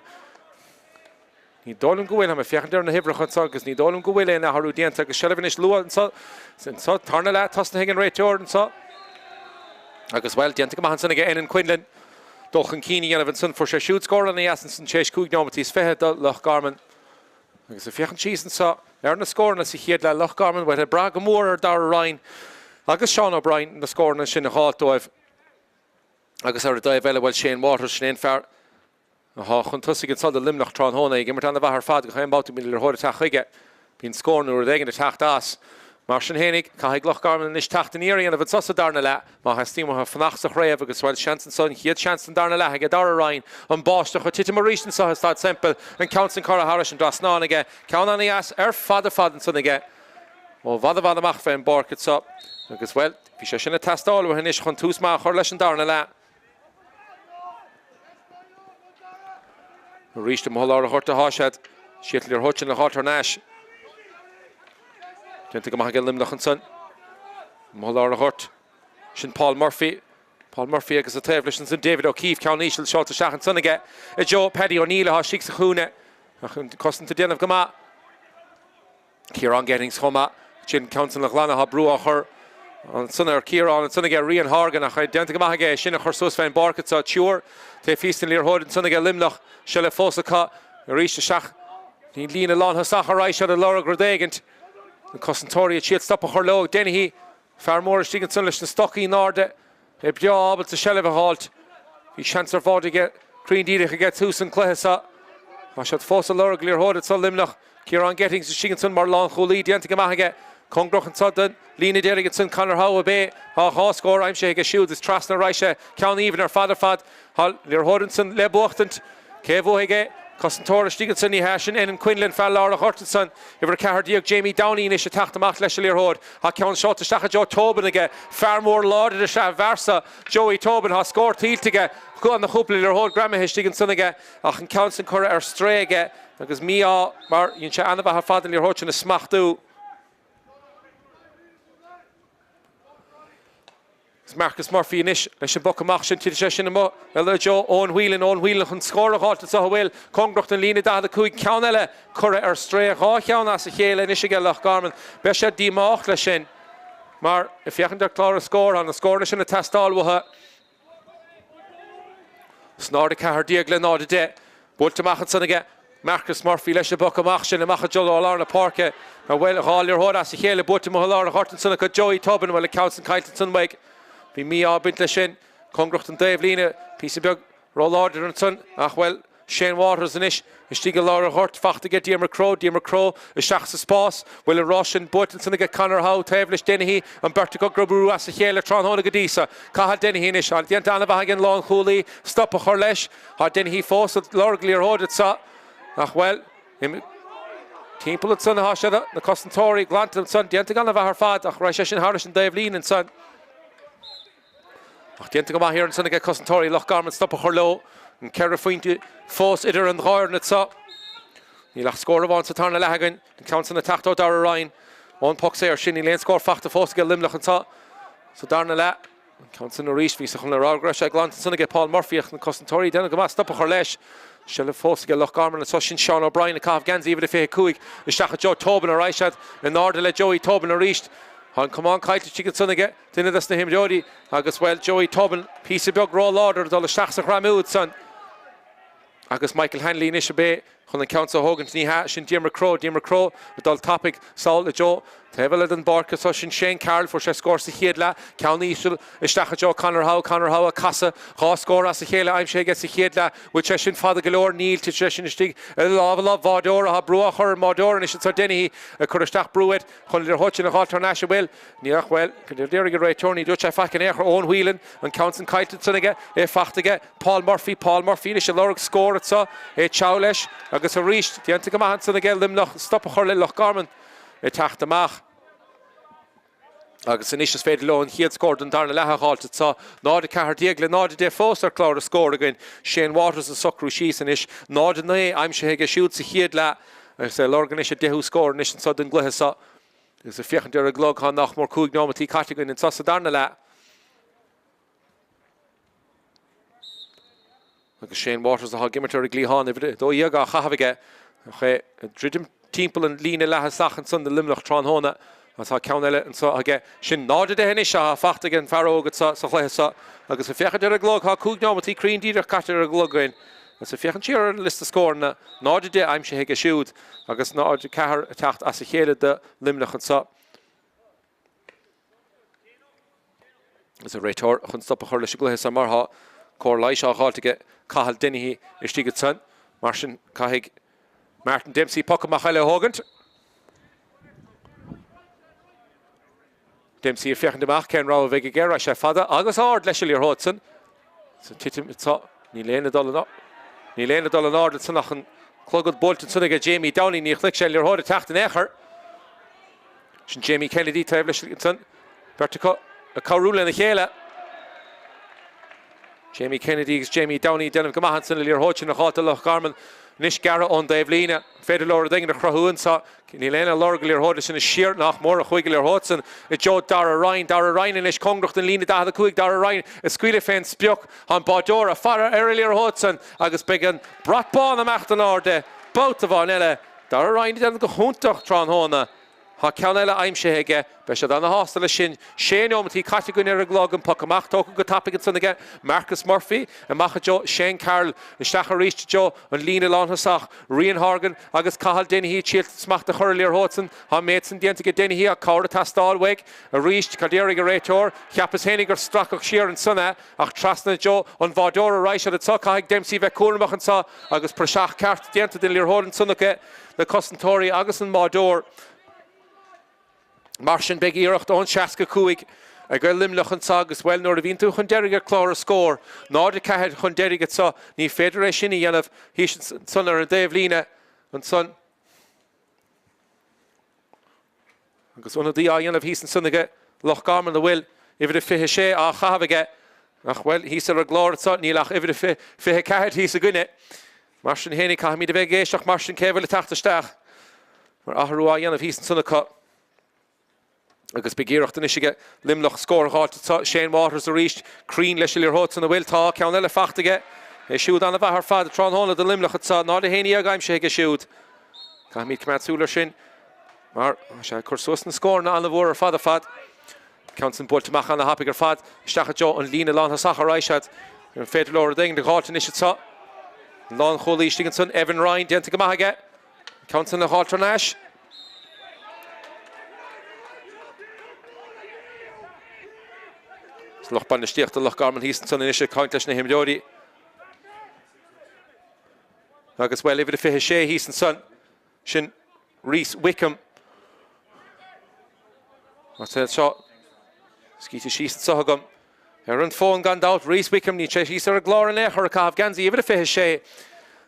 Ní dóigh liom go bhfuil. Tá mé ag féachaint ar na huimhreacha anseo agus ní dóigh liom go bhfuil aon athrú déanta agus seilbh anois luath anseo. Anseo, tarna leath tosnaithe ag an réiteoir anseo. Agus, bhuel, déanta go maith ansan aige Enan Quinlan dul chun cinn a dhéanamh ansan. Fuair sé siúd scór ana dheas ansan tar éis 5 neomat is 20 do Loch Garman. Agus ag féachaint síos anseo ar na scóranna sa chéad leath, Loch Garman, bhuel, ag brath go mór ar Dara Ryan agus Seán O'Brien na scóranna sin a dh'fháilt dóibh. Agus ar an dtaobh eile, bhuel, Shane Waters, sin é an fear atá chun tosaigh anseo do Luimneach tráthnóna, ag imirt ana-mhaith ar fad, gach aon babhta a mbíonn liathróid ag teacht chuige, bíonn scór nó rud éigin ag teacht as. Mar sin fhéinig, caithfidh Loch Garman anois teacht aniar a dhéanamh anseo sa darna leath. Má theastaíonn uathu fanacht sa chraobh agus, bhuel, seans anseo, an chéad seans den darna leath aige Dara Ryan, an báisteach ag titim arís anseo i Staid Semple, an ceann san curtha thairis an dtrasnán aige, ceann ana-dheas ar fad ar fad ansan aige ó i bhfad i bhfad amach fén bpáirc anseo agus, bhuel, bhí sé sin ag teastáil uathu anois chun tús maith a chur leis an darna leath. Arís amuigh i lár an ghoirt atá siad. Siad liathróid sin a dh'fháilt thar n-ais. Déanta go maith aige Luimneach ansan. Amuigh i lár an ghoirt. Sin Paul Murphy. Paul Murphy agus an taobh leis ansan David O'Keefe. Ceann íseal seolta isteach ansan aige i dtreo Paddy O'Neill atá istigh sa chúinne. Ach an cosaint ag déanamh go maith. Ciarán Gettings chomh maith. Sin ceann san le glanadh. Tá brú á chur ansan ar Chiarán ansan aige Rian Horgan ach é déanta go maith aige é sin a chur suas fén bpáirc anseo. Triúr taobh thíos den liathróid ansan aige Luimneach. Seilbh fós acu arís isteach an líne lánthosach ar aghaidh siad ag lorg rud éigint. Na cosantóirí ag triail stop a chur leo. Dennehy, fear mór istigh ansan leis na stocaí in airde. É breá ábalta seilbh a dh'fháilt. Bhí seans ar bháide aige, cruinn díreach aige tús an cluiche seo. Tá siad fós ag lorg liathróid anseo Luimneach. Ciarán Gettings istigh ansan mar lánchúlaí, déanta go maith aige. Cóngarach anseo don líne deiridh ansan Conor Howe ab é. Tá dhá scór aimsithe aige siúd is trasna a raghaidh sé. Ceann aoibhinn ar fad ar fad. Tá liathróid ansan le buachtaint. Cé a bhuafaidh é? Cosantóir istigh ansan, ní hea, sin Enan Quinlan, fear lár an ghoirt ansan. Uimhir 14, Jamie Downey anois ag teacht amach leis an liathróid. Tá ceann seolta isteach i dtreo Tobin aige. Fear mór láidir is ea an fear seo, Joey Tobin. Tá scór tuillte aige. Ana chúpla liathróid greamaithe istigh ansan aige ach an ceann san curtha ar strae aige agus mí-ádh mar dhein sé ana-mhaith ar fad an liathróid sin a smachtú. Is Marcus Murphy anois leis an bpoc amach sin. Titfidh sé sin amuigh i dtreo Eoin Whelan. Eoin Whelan chun scór a dh'fháilt anseo a bhfuil cóngarach don líne 45. Ceann eile curtha ar strae. Dhá cheann as a chéile anois aige Loch Garman. Beidh siad díomách leis sin mar ag féachaint ar chlár na scór, tá na scóranna sin ag teastáil uathu. 0-14 le 0-10. Buailte amach ansan aige Marcus Murphy leis an bpoc amach sin amach i dtreo lár na páirce. A bhfuil dhá liathróid as a chéile buaite amuigh i lár an ghoirt ansan acu Joey Tobin. Bhuel an ceann san caillte ansan uaidh. Bhí mí-ádh ag baint leis sin. Cóngarach don dtaobhlíne. Píosa beag ró-láidir ansan ach bhuel Shane Waters anois istigh i lár an ghoirt. Fachta aige Diarmuid Crowe. Diarmuid Crowe isteach sa spás. Bhfuil an rás sin buaite ansan aige Conor Howe taobh leis Dennehy. An bheirt acu ag brú as a chéile tráthnóna go dtí so. Cathal Dennehy anois. Tá déanta an-mhaith ag an lánchúlaí stop a chur leis. Tá Dennehy fós ag lorg liathróid anso ach bhuel, timpeall ansan atá siad, na cosantóirí glanta ansan, déanta an-mhaith ar fad ach raibh sé sin thairis an dtaobhlíne ansan. Ach déanta go maith thiar ansan aige cosantóirí Loch Garman stop a chur leo. An ceithre phointe fós idir an dhá fhoireann anso. Níl ach scór amháin sa tarna leath againn, an ceann san ag teacht ó Dara Ryan. Ón poc saor sin níl aon scór fachta fós aige Luimneach anso sa darna leath. An ceann sin arís, bhíos chun a rá go raibh sé glanta ansan aige Paul Murphy ach na cosantóirí ag déanamh go maith stop a chur leis. Seilbh fós aige Loch Garman anso, sin Seán O'Brien ag caitheamh geansaí uimhir a 25 isteach i dtreo Tobin ar aghaidh siad in airde le Joey Tobin arís. Tá an camán caillte istigh ansan aige duine des na himreoirí agus, bhuel, Joey Tobin píosa beag ró-láidir ag dul isteach sa ghreamú ansan. Agus Michael Hanley anois ab é chun an ceann seo a thógaint? Ní hea, sin Diarmuid Crowe. Diarmuid Crowe ag dul tapaidh sall i dtreo taobh eile den bpáirc anso. Sin Shane Carroll, fuair sé scór sa chéad leath. Ceann íseal isteach i dtreo Conor Howe. Conor Howe ag casadh. Dhá scór as a chéile aimsithe aige sa chéad leath. Bhfuil sé sin fada go leor? Níl. Titeann sé sin istigh i lámha lámh bháideora. Tá brú á chur ar an mbáideoir anois anso. Dennehy ag cur isteach brú air chun liathróid sin a dh'fháilt thar n-ais. An bhfuil? Níl ach, bhuel, cad a déarfaidh an réiteoir? Ní dúirt sé faic in aon chor. Eoin Whelan, an ceann san caillte ansan aige, é fachta aige. Paul Murphy, Paul Murphy anois ag lorg scór anso, é tseabh leis agus arís déanta go maith ansan aige Luimneach stop a chur le Loch Garman ag teacht amach. Agus anois is féidir leo an chéad scór den darna leath a dh'fháilt anso. 0-14 le 0-10 fós ar chlár na scór againn. Shane Waters ag socrú síos anois. 0-9 aimsithe aige siúd sa chéad leath agus é ag lorg anois a deichiú scór anois anso den gcluiche seo. Agus ag féachaint ar an gclog, tá nach mór 5 neomataí caite againn anseo sa darna leath. Agus Shane Waters atá ag imirt ar an gcliathán, uimhir 12 á chaitheamh aige. Ach é ag druidim timpeall an líne leath-thosach ansan do Luimneach tráthnóna. Agus tá ceann eile anseo aige. Sin 0-10 anois atá fachta ag an bhfear óg anseo sa chluiche seo. Agus ag féachaint ar an gclog, tá 5 neomataí cruinn díreach caite ar an gclog againn. Agus ag féachaint siar ar an liosta scóranna, 0-10 aimsithe aige siúd agus 0-4 ag teacht as a chéile do Luimneach anseo. Agus an réiteoir chun stop a chur leis an gcluiche seo mar tá cóir leighis á dh'fháilt aige Cathal Dennehy istigh ansan. Mar sin caithfidh Martin Dempsey poc amach eile a thógaint. Dempsey ag féachaint amach cén rogha a bheidh aige, raghaidh sé fada agus ard leis an liathróid san. Sa titim anseo níl aon dul níl aon dul in airde ansan ach an clogad buailte ansan aige Jamie Downing, ní chonaic sé an liathróid ag teacht in aon chor. Sin Jamie Kennedy taobh leis ansan. Beirt acu ag cabhrú lena chéile. Jamie Kennedy agus Jamie Downey ag déanamh go maith ansan an liathróid sin a dh'fháilt do Loch Garman. Anois gearrtha ón dtaobh líne. An féidir leo rud éigin a chruthú anseo? Níl aon lorg liathróide sin is siar nach mór a chuaigh an liathróid san i dtreo Dara Ryan. Dara Ryan anois cóngarach don líne 45. Dara Ryan ag scaoileadh fén sprioc. Tá an báideoir ag faire ar an liathróid san agus beidh an brat bán imeacht in airde babhta amháin eile. Dara Ryan ag déanamh go hiontach tráthnóna. Tá ceann eile aimsithe aige. Beidh siad ana-shásta leis sin. Sé neomataí caite againn ar an gclog. An poc amach tógtha go tapaidh ansan aige Marcus Murphy. Amach i dtreo Shane Carroll. Isteach arís i dtreo an líne lánthosach. Rian Horgan agus Cathal Dennehy ag triail smacht a chur ar an liathróid san. Tá an méid san déanta aige Dennehy ach cabhair ag teastáil uaidh arís. Cad déarfaidh an réiteoir? Cheapas fhéinig gur stracadh siar ansan é. Ach trasna i dtreo an bháideora a raghaidh siad anseo. Caithfidh Dempsey bheith cúramach anseo agus praiseach ceart déanta den liathróid ansan acu, na cosantóirí agus an mbáideoir. Mar sin beidh iarracht ón 65 ag Luimneach anseo agus, bhuel, nuair a bhíonn tú chun deiridh ar chlár an scóir, 0-4 chun deiridh anseo, ní féidir é sin a dhéanamh thíos ansan ar an dtaobhlíne ansan. Agus ionadaí á dhéanamh thíos ansan aige Loch Garman a bhfuil uimhir a 26 á chaitheamh aige. Ach, bhuel, thíos ar an gclár anso níl ach uimhir a 24 thíos againne. Mar sin fhéinig, caithfimid a bheith ag éisteacht mar sin cé a bhfuil ag teacht isteach mar athrú á dhéanamh thíos ansan acu. Agus beidh iarracht anois aige Luimneach scór a dh'fháilt anso. Shane Waters arís, cruinn leis an liathróid san a bhfuil. Tá ceann eile fachta aige. É siúd an-mhaith ar fad tráthnóna do Luimneach anso. 0-11 aimsithe aige siúd. Caithfimid coimeád súil air sin mar tá sé ag cur suas na scóranna an-mhór ar fad ar fad. Ceann san buailte amach ana-thapaidh ar fad isteach i dtreo an líne lánthosach a raghaidh siad. An féidir leo rud éigin a dh'fháilt anois anso? An lánchúlaí istigh ansan, Evan Ryan, déanta go maith aige. Ceann san a dh'fháilt thar n-ais. Is lucht bainistíochta Loch Garman thíos ansan anois ag caint leis na himreoirí. Agus, bhuel, uimhir a 26 thíos ansan, sin Rhys Wickham. Tá sé seo scríte síos anseo agam. Ar an bhfón gan dabht, Rhys Wickham, níl sé thíos ar an gclár in aon chor ag caitheamh geansaí uimhir a 26.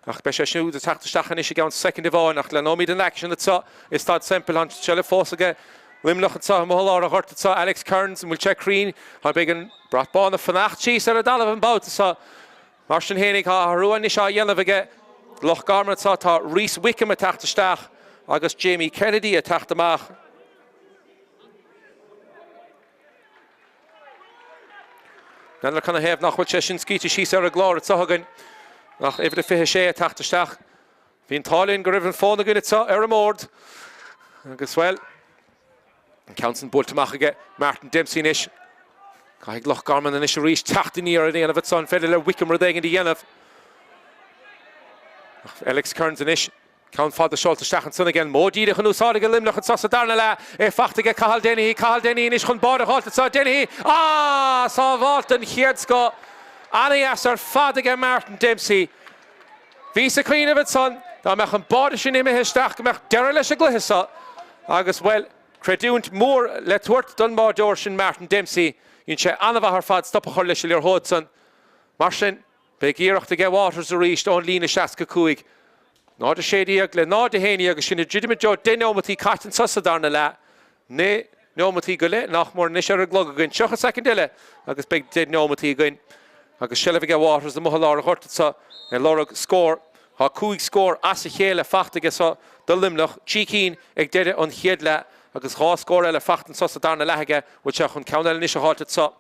Ach beidh sé siúd ag teacht isteach anois i gceann soicind amháin. Ach leanóimid an aicsean anseo i Staid Semple. Tá an tseilbh fós aige Luimneach anseo amuigh i lár an ghoirt anseo. Alex Kearns, an bhfuil sé cruinn? Tá beidh an brat bán ag fanacht síos ar an dtalamh an babhta seo. Mar sin fhéinig, tá athrú anois á dhéanamh aige Loch Garman anseo. Tá Rhys Wickham ag teacht isteach agus Jamie Kennedy ag teacht amach. N'fheadar canathaobh nach bhfuil sé sin scríte síos ar an gclár anseo againn, ach uimhir a 26 ag teacht isteach. Bhí an t-ádh linn go raibh an fón againn anseo ar an mbord agus, bhuel, an ceann san buailte amach aige Martin Dempsey anois. Caithfidh Loch Garman anois arís teacht aniar a dhéanamh anso. An féidir le Wickham rud éigin a dhéanamh? Ach Alex Kearns anois. Ceann fada seolta isteach ansan aige. An modh díreach in úsáid aige Luimneach anso sa darna leath. É fachta aige Cathal Dennehy. Cathal Dennehy anois chun báide a dh'fháilt anso. Dennehy! Ah! Sábháilt den chéad scoth. Ana-dheas ar fad aige Martin Dempsey. Bhíos ag cuimhneamh ansan dá mbeadh an báide sin imithe isteach go mbeadh deireadh leis an gcluiche seo agus, bhuel, creidiúint mhór le tabhairt don mbáideoir sin Martin Dempsey. Dhein sé an-mhaith ar fad stop a chur leis an liathróid san. Mar sin. Beidh iarracht aige Waters arís ón líne 65. 0-16 le 0-11 agus sinn ag druidim i dtreo 10 neomataí caite anseo sa darna leath. 9 neomataí go leith nach mór anois ar an gclog againn. 30 soicind eile agus beidh 10 neomataí againn. Agus seilbh aige Waters amuigh i lár an ghoirt anseo ag lorg scór. Tá 5 scór as a chéile fachta aige seo do Luimneach, 3 cinn ag deireadh an chéad leath. agus 2 scór eile fachta anso sa darna leath aige. Bhfuil sé chun ceann eile anois a dh'fháilt anso?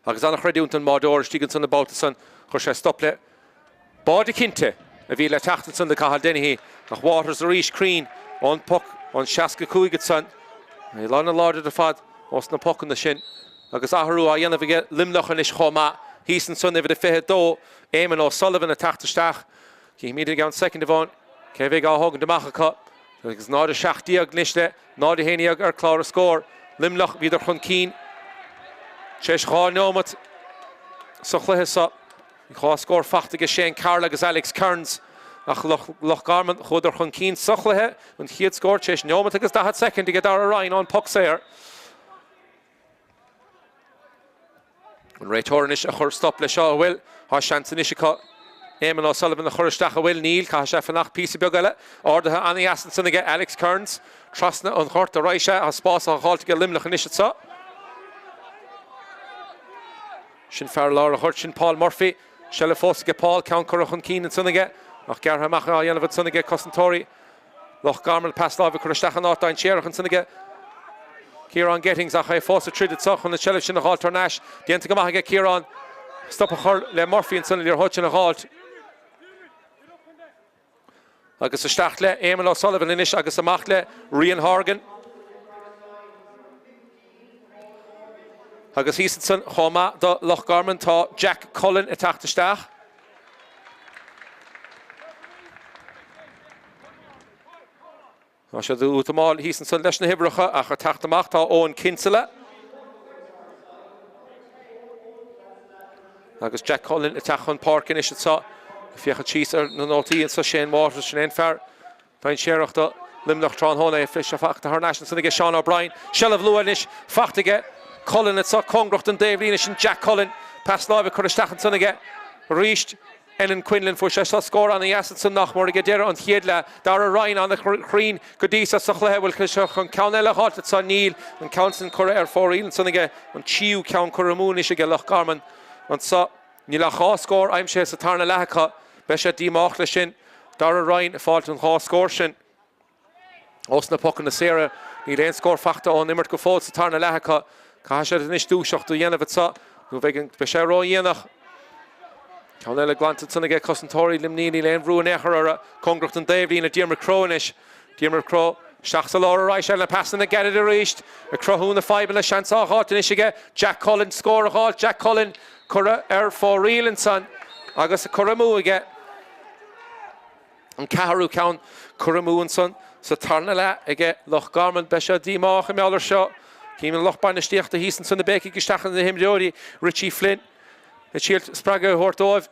Agus an-chreidiúint don mbáideoir istigh ansan an babhta san, chuir sé stop le báide cinnte a bhí le teacht ansan do Cathal Dennehy ach Waters arís cruinn ón bpoc ón 65 ansan. É an-láidir ar fad ós na pocanna sin agus athrú á dhéanamh aige Luimneach anois chomh maith. Thíos ansan uimhir a 22, Éamonn O'Sullivan ag teacht isteach. Cífimid i gceann soicind amháin cé a bheidh á thógaint amach acu. Agus 0-17 anois le 0-11 ar chlár na scór. Luimneach, bhíodar chun cinn tar éis 2 neomat sa chluiche seo. 2 scór fachta aige Shane Carroll agus Alex Kearns ach Loch Garman, chuadar chun cinn sa chluiche, an chéad scór tar éis neomat agus 40 soicind aige Darragh Ryan ón poc saor. An réiteoir anois a chur stop leis seo, an bhfuil? Tá seans anois acu Éamonn O'Sullivan a chur isteach, an bhfuil? Níl, caithfidh sé fanacht píosa beag eile. Ardaithe an-dheas ansan aige Alex Kearns. Trasna an ghoirt a raghaidh sé. Tá spás á dh'fháilt aige Luimneach anois anso. Sin fear lár an ghoirt, sin Paul Murphy. Seilbh fós aige Paul, ceann curtha chun cinn ansan aige ach gearrtha amach á dhéanamh ansan aige cosantóirí. Loch Garman pas láimhe curtha isteach in áit dainséarach ansan aige Ciarán Gettings ach é fós ag troid anso chun an tseilbh sin a dh'fháilt thar n-ais. Déanta go maith aige Ciarán stop a chur le Murphy ansan an liathróid sin a dh'fháilt. Agus isteach le Éamonn O'Sullivan anois agus amach le Rian Horgan. Agus thíos ansan chomh maith do Loch Garman tá Jack Cullen ag teacht isteach. Tá siad ag útamáil thíos ansan leis na huimhreacha ach ag teacht amach tá Eoin Kinsella. Agus Jack Cullen ag teacht chun páirce anois anseo. Ag féachaint síos ar na nótaí anseo Shane Waters sin é an fear dainséarach do Luimneach tráthnóna. É fachta thar n-ais ansan aige Seán O'Brien. Seilbh luath anois fachta aige Cullen anseo cóngarach don dtaobhlíne sin Jack Cullen. Pas láimhe curtha isteach ansan aige arís. Enan Quinlan, fuair sé seo scór ana-dheas ansan nach mór ag deireadh an chéad leath. Darragh Ryan ana-chruinn go dtí seo sa chluiche. Bhfuil sé chun ceann eile a dh'fháilt anso? Níl. An ceann san curtha ar fóraoil ansan aige. An tríú ceann curtha amú anois aige Loch Garman anso. Níl ach 2 scór aimsithe sa tarna leath acu. Beidh sé díomách leis sin. Darragh Ryan ag fáilt an 2 scór sin. Ós na pocanna saora, níl aon scór fachta ón imirt go fóill sa tarna leath acu. Caithfidh siad anois dúiseacht a dhéanamh anso nó beidh sé ródhéanach. Ceann eile glanta ansan aige cosantóirí Luimnigh, níl aon bhrú in aon chor orthu. Cóngarach don dtaobhlíne, Diarmuid Crowe anois. Diarmuid Crowe isteach sa lár a raghaidh sé na pasanna gairid arís ag cruthú na fadhbanna. Seans á dh'fháilt anois aige Jack Cullen, scór a dh'fháilt. Jack Cullen curtha ar fóraoil ansan agus curtha amú aige. An ceathrú ceann curtha amú ansan sa tarna leath aige Loch Garman. Beidh sé díomách i ngeall air seo. Cím an lucht bainistíochta thíos ansan ag béicigh isteach ar na himreoirí, Richie Flynn ag triail spreagadh a thabhairt dóibh.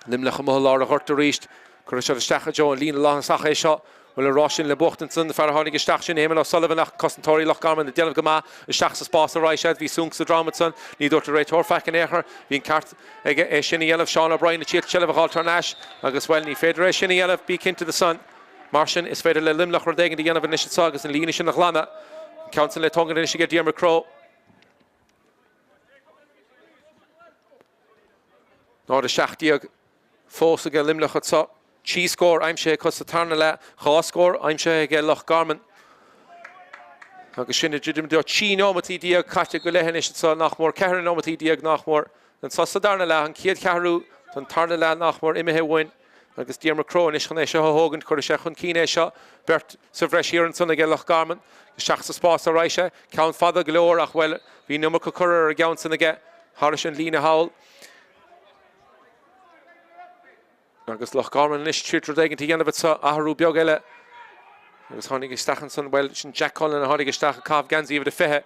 Luimneach amuigh i lár an ghoirt arís. Cuirfidh siad isteach i dtreo an líne lánthosach é seo. Bhuel an rás sin le buachtaint ansan, an fear a tháinig isteach sin, Éamon O'Sullivan ach cosantóirí Loch Garman ag déanamh go maith isteach sa spás a raghaidh siad. Bhí súnc sa drom ansan. Ní dúirt an réiteoir faic in aon chor. Bhí an ceart aige é sin a dhéanamh. Seán O'Brien ag triail seilbh a dh'fháilt thar n-ais agus, bhuel, ní féidir é sin a dhéanamh, bí cinnte de san. Mar sin, is féidir le Luimneach rud éigin a dhéanamh anois anso agus an líne sin a ghlanadh. An ceann san le tógaint anois aige Diarmuid Crowe. 0-17 fós aige Luimneach anso. 3 scór aimsithe acu sa tarna leath, 2 scór aimsithe aige Loch Garman. Agus sin ag druidim do 13 neomataí caite go leith anois anso, nach mór, 14 neomataí nach mór anso sa darna leath, an chéad cheathrú den tarna leath nach mór imithe uainn. Agus Diarmuid Crowe anois chun é seo a thógaint, cuirfidh sé chun cinn é seo, beirt sa bhreis thiar ansan aige Loch Garman, isteach sa spás a raghaidh sé, ceann fada go leor ach, bhuel, bhí an iomarca curtha ar an gceann san aige thairis an líne thall. Agus Loch Garman anois ag triail rud éigin a dhéanamh anso, athrú beag eile. Agus tháinig isteach ansan, bhuel, sin Jack Cullen a tháinig isteach ag caitheamh geansaí uimhir a 20.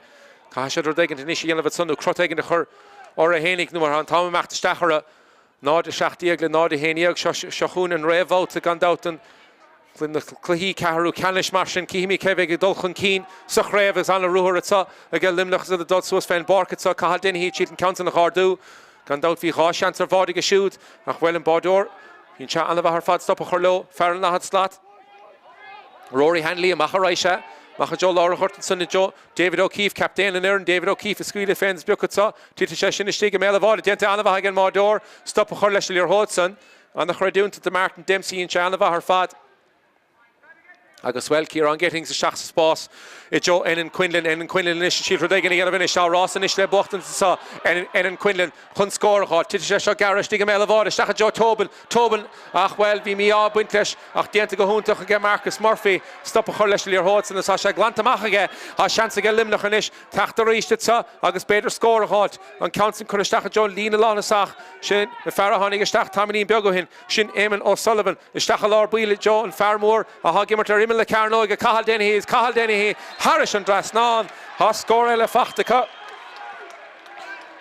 Caithfidh siad rud éigin anois a dhéanamh ansan nó crot éigin a chur orthu fhéinig nó mar tá an t-am ag imeacht isteach orthu. 0-17 le 0-11. Seo chugainn an réamhbhabhta gan dabht den na cluichí ceathrú ceannais. Mar sin, cífimid cé bheidh ag dul chun cinn sa chraobh agus an-ruathar anso aige Luimneach is iad ag dul suas fén bpáirc anso. Cathal Dennehy ag triail an ceann san a dh'ardú. Gan dabht bhí 2 sheans ar bháide aige siúd ach bhuel an báideoir, bhí sé an-mhaith ar fad stop a chur leo. Fear an daichead slat, Rory Hanley, amach a raghaidh sé. Amach i dtreo lár an ghoirt ansan i dtreo David O'Keefe, captaen an fhoireann, David O'Keefe ag scaoileadh fén sprioc anso. Titfidh sé sin istigh i mbéal an bháide. Déanta an-mhaith ag an mbáideoir stop a chur leis an liathróid san. An-chreidiúint do Martin Dempsey, dhein sé an-mhaith ar fad. Agus, bhuel, Ciarán Gittings isteach sa spás i dtreo Enan Quinlan. Enan Quinlan anois ag triail rud éigin a dhéanamh anois. Tá rás anois le buachtaint anseo. Enan Quinlan chun scór a fháil. Titfidh sé seo gearr istigh i mbéal an bháide. Isteach i dtreo Tobin. Tobin, ach, bhuel, bhí mí-ádh ag baint leis ach déanta go hiontach aige Marcus Murphy stop a chur leis an liathróid san. Tá sé glanta amach aige. Tá seans aige Luimneach anois teacht arís anseo agus b'fhéidir scór a fháilt. An ceann san curtha isteach i dtreo an líne lánthosach. Sin an fear a tháinig isteach tamaillín beag ó shin. Sin Eamon O'Sullivan. Isteach i lár baill i dtreo an fear mór atá ag imirt ar imeall na cearnóige, Cathal Dennehy is Cathal Dennehy thairis an dtrasnán. Tá scór eile faighte acu.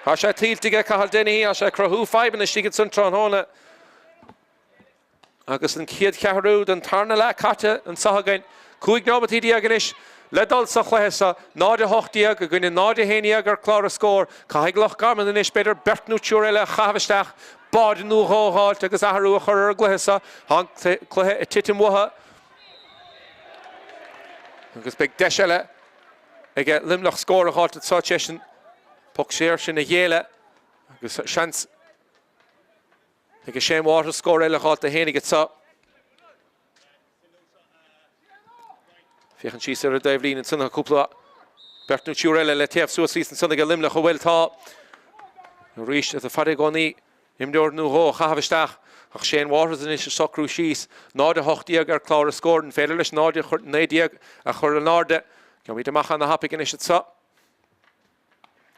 Tá sé tuillte aige Cathal Dennehy, tá sé ag cruthú fadhbanna istigh ansan tráthnóna. Agus an chéad cheathrú den tarna leath caite anseo againn. 15 nóimeataí anois le dul sa chluiche seo. 0-18 i gcoinne 0-11 ar chlár na scór. Caithfidh Loch Garman anois b'fhéidir beirt nó triúr eile a chaitheamh isteach, báide nó dhó a dh'fháilt agus athrú a chur ar an gcluiche seo. Tá an cluiche ag titim uathu agus beidh deis eile aige Luimneach scór a dh'fháilt anseo tar éis an poc saor sin a ghéilleadh agus seans aige Shane Waters scór eile a dh'fháilt dó fhéinig anseo. Féachaint síos ar an dtaobhlíne ansan tá cúpla beirt nó triúr eile le téamh suas thíos ansan aige Luimneach an bhfuil tá arís is fada i gcónaí imreoir nó dhó a chaitheamh isteach ach Shane Waters anois ag socrú síos 0-18 ar chlár na scór an féidir leis 0-19 a chur in airde Gheobhaimid amach ana thapaidh anois anseo.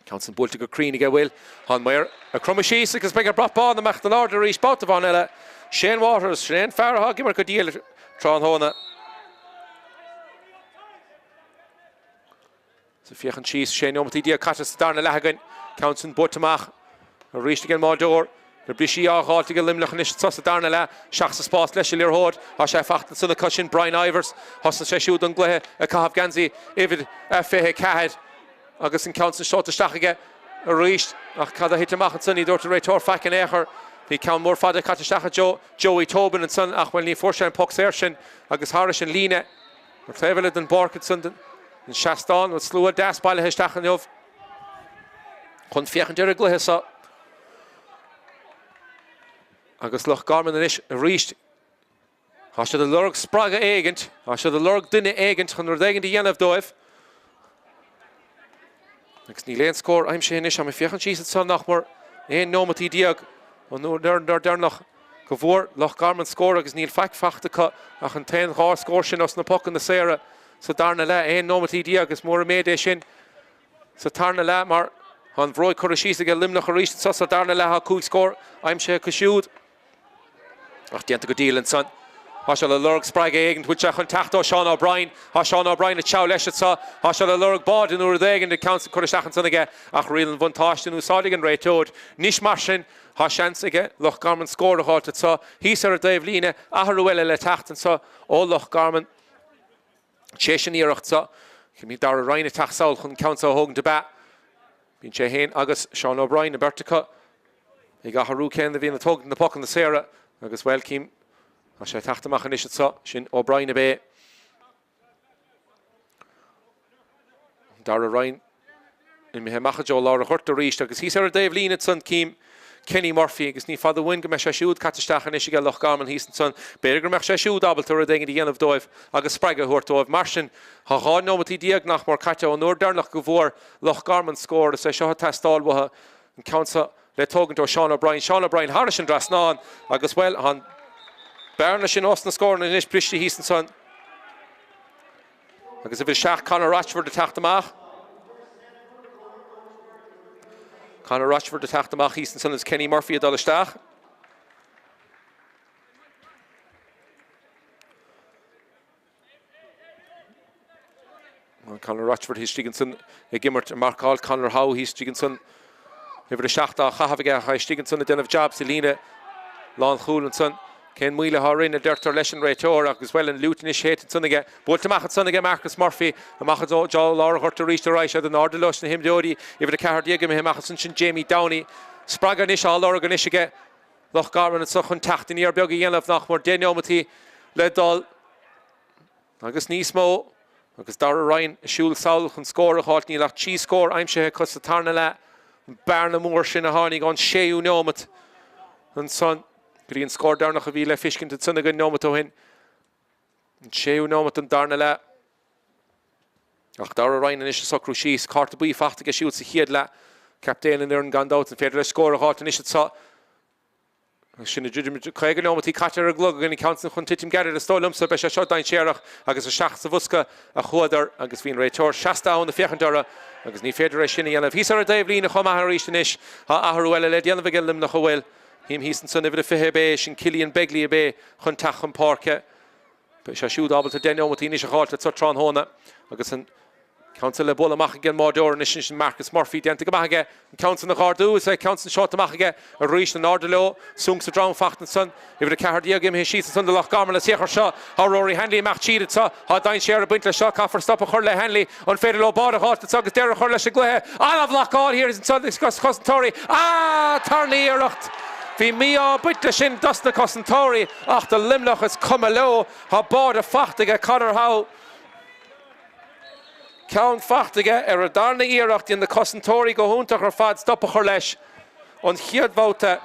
Ceann san buailte go cruinn aige bhuel. Tá an maor ag cromadh síos agus beidh an brat bán imeacht in airde arís babhta amháin eile. Shane Waters, sin é an fear atá ag imirt go diail tráthnóna. Sa féachaint síos, 16 nóimeataí caite sa darna leath againn. Ceann san buailte amach arís ag an mbáireoir. Na brisí á dh'fháilt aige Luimneach anois sa darna leath. Isteach sa spás leis an liathróid. Tá sé faighte ansan acu sin Brian Ivers. Thosnaigh sé siúd an gcluiche ag caitheamh geansaí uimhir 24 agus an ceann san seolta isteach aige arís. Ach cad a thit amach ansan? Ní dúirt an réiteoir faic in aon chor. Bhí ceann mór fada caite isteach i dtreo Joey Tobin ansan ach, bhuel, ní fuair sé an poc saor sin agus thairis an líne ar taobh eile den bpáirc ansan den seastán. Bhuel, slua deas bailithe isteach inniu chun féachaint ar an gcluiche seo. Agus Loch Garman anois arís. Tá siad ag lorg spreagadh éigint. Tá siad ag lorg duine éigint chun rud éigint a dhéanamh dóibh. Agus níl aon scór aimsithe anois. Tá mé ag féachaint síos ansan nach mór 11 nóimeataí ón uair deireanach go bhfuair Loch Garman scór agus níl faic faighte acu ach an t-aon dhá scór sin os na pocanna saora sa darna leath. 11 nóimeataí is mór an méid é sin. Sa tarna leath, mar tá an bhróig curtha síos aige Luimneach arís anseo sa darna leath, tá 5 scór aimsithe acu siúd. Ach déanta go diail ansan. Tá sé le lorg spreagadh éigin, bhfuil sé chun teacht ó Seán O'Brien. Tá Seán O'Brien ag treabhadh leis anseo. Tá sé le lorg báide nó rud éigin, an ceann san curtha isteach ansan aige ach riail an bhuntáiste in úsáid ag an réiteoir. Anois mar sin, tá seans aige Loch Garman scór a dh'fháilt anseo. Thíos ar an dtaobhlíne, athrú eile le teacht anseo ó Loch Garman. Théis an iarracht seo, címid Darragh Ryan ag teacht sall chun an ceann seo a thógaint ab ea? Bíonn sé féin agus Seán O'Brien, an bheirt acu, ag athrú cén a bhíonn ag tógaint na pocanna saora agus, bhuel, cím, tá sé ag teacht amach anois anseo, sin O'Brien ab é. Darragh Ryan imithe amach i dtreo lár an ghoirt arís agus thíos ar an dtaobh líne ansan cím Kenny Murphy agus ní fada uainn go mbeidh sé siúd caite isteach anois aige Loch Garman thíos ansan. B'fhéidir go mbeadh sé siúd ábalta rud éigin a dhéanamh dóibh agus spreagadh a thabhairt dóibh. Mar sin, tá 12 nóimeataí nach mór caite ón uair deireanach go bhfuair Loch Garman scór. Is é seo ag teastáil uathu, an ceann seo le tógaint ó Seán O'Brien. Seán O'Brien thairis an dtrasnán agus, bhuel, tá an bearna sin os na scóranna anois briste thíos ansan. Agus uimhir 7, Conor Rochford ag teacht amach. Conor Rochford ag teacht amach thíos ansan is Kenny Murphy ag dul isteach. Conor Rochford thíos istigh ansan ag imirt ag marcáil Conor Howe thíos istigh ansan. Uimhir 7 á chaitheamh aige ach é istigh ansan ag déanamh jab sa líne lánchúil ansan. Cén mhoill atá orainn, a deirtear leis an réiteoir agus, bhuel, an liúit anois séidte ansan aige. Buailte amach ansan aige Marcus Murphy. Amach i dtreo lár an ghoirt arís ar aghaidh siad in airde leis na himreoirí. Uimhir 14 imithe amach ansan, sin Jamie Downey. Spreagadh anois á lorg anois aige Loch Garman anso chun teacht aniar beag a dhéanamh nach mór 10 neomataí le dul. Agus níos mó, agus Darragh Ryan ag siúl sall chun scór a dh'fháilt, níl ach 3 scór aimsithe acu sa tarna leath, an bearna mór sin a tháinig ón séú neomat ansan go dtí an scór deireanach a bhí le fiscint ansan againn neomat ó shin. An séú nóimeat den darna leath. Ach Darragh Ryan anois ag socrú síos. Cárta buí fachta aige siúd sa chéad leath. Captaen an fhoireann gan dabht. An féidir leis scór a dh'fháilt anois anso? Agus sin ag druidim 50 neomataí caite ar an gclog againn, an ceann san chun titim gairid is dóigh liomsa. Beidh sé seo dainséarach agus isteach sa bhosca a chuadar agus bhí an réiteoir seasta ann ag féachaint orthu agus ní féidir é sin a dhéanamh. Thíos ar an dtaobhlíne chomh maith arís anois. Tá athrú eile le déanamh aige Luimneach an bhfuil? Tchím thíos ansan uimhir a 20 ab é sin Cillian Begley ab é chun teacht chun páirce. Beidh sé siúd ábalta 10 neomataí anois a dh'fháilt anso tráthnóna agus an ceann san le bualadh amach ag an mbáireoir anois sin Marcus Murphy déanta go maith aige an ceann san a dh'ardú is é ceann san seolta amach aige arís in airde leo suang sa drom fachta ansan uimhir 14 imithe síos ansan do Loch Garman le saothar seo Tá Rory Hanley amach tríd anso tá dainséar ag baint leis seo caithfear stop a chur le Hanley an féidir leo báide a dh'fháilt anso agus deireadh a chur leis an gcluiche an-bhlocáil thiar ansan ag cosantóirí ah tarna iarracht Bhí mí-ádh ag baint leis sin dos na cosantóirí ach do Luimneach is cuma leo tá báide fachta aige Conor Howe. Ceann fachta aige ar an darna iarracht dhein na cosantóirí go hiontach ar fad stop a chur leis an chéad bhabhta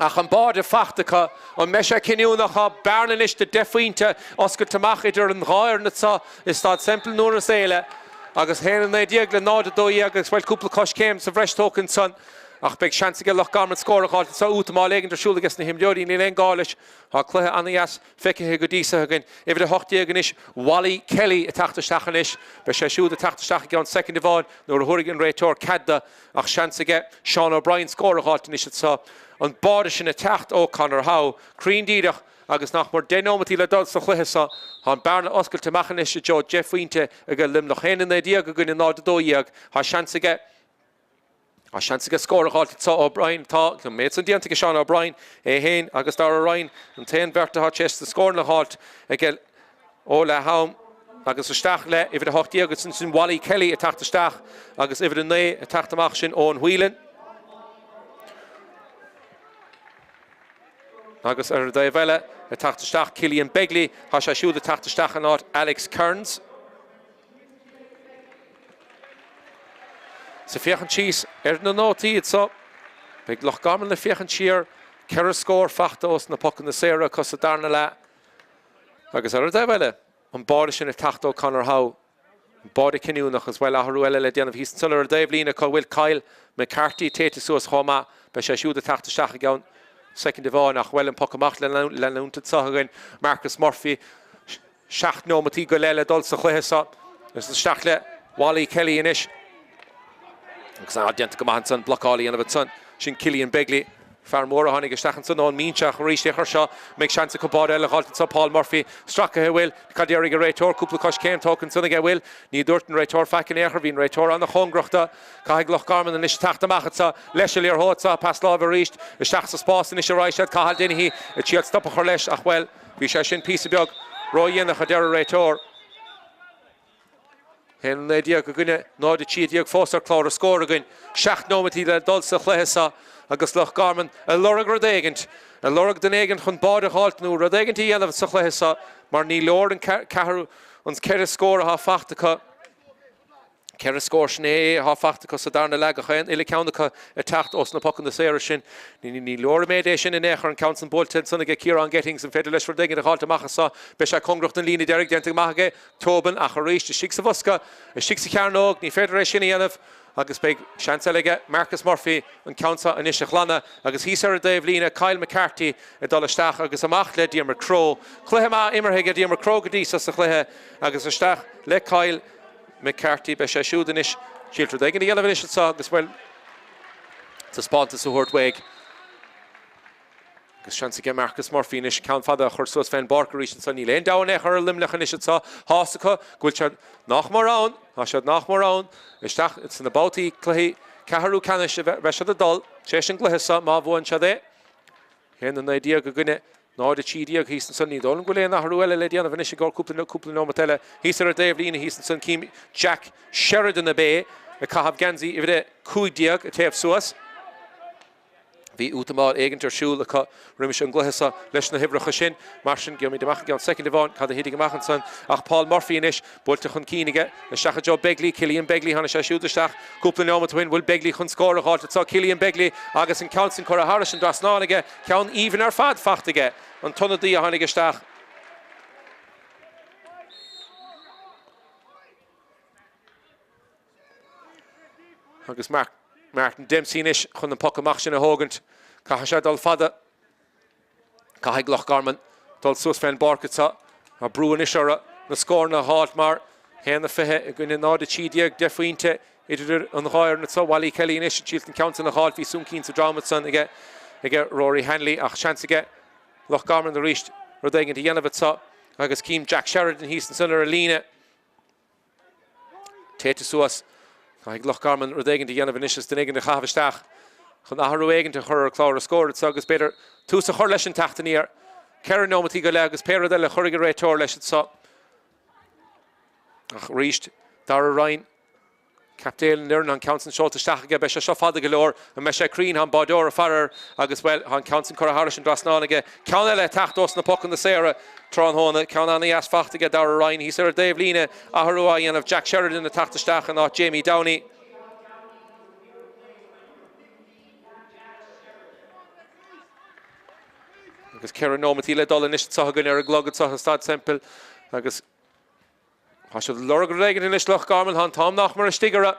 ach an báide fachta acu. An mbeidh sé cinniúnach? Tá bearna anois de 10 phointe oscailte amach idir an dhá fhoireann anseo i Staid Semple i nDún Sáile agus 1-19 le 0-12 agus bhuel cúpla coiscéim sa bhreis tógtha ansan ach beidh seans aige Loch Garman scór a dh'fháilt anseo. Útamáil éigin ar siúl aige na himreoirí, níl aon gá leis. Tá cluiche ana-dheas feicthe go dtí seo againn. Uimhir 18 anois, Wally Kelly ag teacht isteach anois. Beidh sé siúd ag teacht isteach i gceann soicind amháin nuair a thabharfaidh an réiteoir cead do ach seans aige Seán O'Brien scór a dh'fháilt anois anseo. An báide sin ag teacht ó Conor Howe. Cruinn díreach agus nach mór 10 nóimeataí le dul sa chluiche seo. Tá an bearna oscailte amach anois i dtreo 10 phointe aige Luimneach. 1-19 i gcoinne 0-12. Tá seans aige. Tá seans aige scór a dh'fháilt anseo O'Brien. Tá an méid san déanta aige Seán O'Brien, é féin agus Darragh Ryan, an t-aon bheirt atá tar éis na scóranna a dh'fháilt aige ó leath am agus isteach le uimhir 18 agus ansin Wally Kelly ag teacht isteach agus uimhir 9 ag teacht amach sin Owen Whelan. Agus ar an dtaobh eile ag teacht isteach Cillian Begley, tá sé siúd ag teacht isteach in áit Alex Kearns. Is ag féachaint síos ar na nótaí anseo, beidh Loch Garman le féachaint siar, ceithre scór fachta ós na pocanna saora acu sa darna leath agus ar an dtaobh eile, an báide sin ag teacht ó Conor Howe, an báide cinniúnach agus bhuel, athrú eile le déanamh thíos ansan ar an dtaobhlíne acu, bhfuil Kyle McCarthy téite suas chomh maith, beidh sé siúd ag teacht isteach i gceann soicind amháin ach bhuel, an poc amach le leanúint anseo againn, Marcus Murphy. 7 neomataí go leith le dul sa chluiche seo. Is isteach le Wally Kelly anois. Agus ah, déanta go maith ansan, blocáil a dhéanamh ansan. Sin Cillian Begley, fear mór a tháinig isteach ansan ón mbinse ach arís féach air seo, mbeidh seans acu báide eile a dh'fháilt anso, Paul Murphy stracaithe, bhfuil, cad déarfaidh an réiteoir, cúpla coiscéim tógtha ansan aige, bhfuil, ní dúirt an réiteoir faic in aon chor, bhí an réiteoir ana-chóngarach do. Caithfidh Loch Garman anois teacht amach anso leis an liathróid seo, pas láimhe arís isteach sa spás anois a raghaidh siad, Cathal Dennehy ag triail stop a chur leis ach bhuel, Bhí sé sin píosa beag ródhéanach, a deir an réiteoir. 1-19 i gcoinne 0-13 fós ar chlár na scór againn. 7 nóimeataí le dul sa chluiche seo agus Loch Garman ag lorg rud éigint, ag lorg duine éigint chun báide a dh'fháilt nó rud éigint a dhéanamh sa chluiche seo mar ní leor an ceathrú, an ceithre scór atá fachta acu. 4 scór, sin é atá fachta acu sa darna leath, gach aon uile ceann acu ag teacht ós na pocanna saora sin. Ní leor an méid é sin in aon chor, an ceann san buailte ansan aige Ciarán Gettings, an féidir leis rud éigin a dh'fháilt amach as seo? Beidh sé cóngarach don líne deiridh, déanta go maith aige Tobin ach arís istigh sa bhosca, istigh sa chearnóg, ní féidir é sin a dhéanamh agus beidh seans eile aige Marcus Murphy an ceann seo anois a ghlanadh agus thíos ar an dtaobh líne Kyle McCarthy ag dul isteach agus amach le Diarmuid Crowe. Cluiche maith imeartha aige Diarmuid Crowe go dtí seo sa chluiche agus isteach le Kyle McCarthy, beidh sé siúd anois, triail rud éigin a dhéanamh anois anseo agus, bhuel, taispeántas a thabhairt uaidh. Agus seans aige Marcus Murphy anois ceann fada a chur suas fén bpáirc arís anseo. Níl aon deabhadh in aon chor ar Luimneach anois anseo. Tá fhios acu go bhfuil siad nach mór ann, tá siad nach mór ann, isteach sna babhtaí cluichí ceathrú ceannais a bheidh siad ag dul tar éis an gcluiche seo má bhuann siad é. 1-19 i gcoinne 0-13 thíos ansan. Ní dóigh liom go bhfuil aon athrú eile le déanamh anois i gcomhair cúpla cúpla nóimeat eile. Thíos ar an dtaobhlíne thíos ansan cím Jack Sheridan ab é ag caitheamh geansaí uimhir 15 ag téamh suas. Bhí útamáil éigint ar siúl acu roimis an gcluiche seo leis na huimhreacha sin. Mar sin, gheobhaimid amach i gceann soicind amháin cad a thitfidh amach ansan. Ach Paul Murphy anois Buailte chun cinn aige, isteach i dtreo Begley, Cillian Begley, tháinig sé siúd isteach cúpla neomat ó shin, bhfuil Begley chun scór a dh'fháilt anseo, Cillian Begley agus an ceann sin curtha thairis an dtrasnán aige, ceann aoibhinn ar fad fachta aige, an t-ionadaí a tháinig isteach. Agus Mark Martin Dempsey anois chun an poc amach sin a thógaint. Caithfidh sé dul fada. Caithfidh Loch Garman dul suas fén bpáirc anseo. Tá brú anois orthu na scóranna a dh'fháilt mar 1-20 i gcoinne 0-13, 10 phointe idir an dhá fhoireann anseo. Wally Kelly anois ag triailt an ceann san a dh'fháilt. Bhí súnn cinn sa dream ansan aige aige Rory Hanley ach seans aige Loch Garman arís rud éigin a dhéanamh anseo agus cím Jack Sheridan thíos ansan ar an líne. Téite suas. Caithfidh Loch Garman rud éigin a dhéanamh anois is duine éigin a chaitheamh isteach chun athrú éigin a chur ar chlár na scór anseo agus b'fhéidir tús a chur leis an teacht aniar. Ceithre neomataí go leith agus pé rud eile a chuirfidh an réiteoir leis anseo. Ach arís, Dara Ryan. Captaen an fhoireann, tá an ceann san seolta isteach aige, beidh sé seo fada go leor, an mbeidh sé cruinn, tá an báideoir ag faire air agus, bhuel, tá an ceann san curtha thairis an dtrasnán aige. Ceann eile ag teacht ós na pocanna saora tráthnóna, ceann ana-dheas fachta aige Dara Ryan thíos ar an dtaobh líne, athrú á dhéanamh, Jack Sheridan ag teacht isteach in áit Jamie Downey. Agus 4 nóimeataí le dul anois anseo againn ar an gclog anseo i Staid Semple agus Tá siad ag lorg rud éigin anois Loch Garman, tá an t-am nach mar istigh orthu.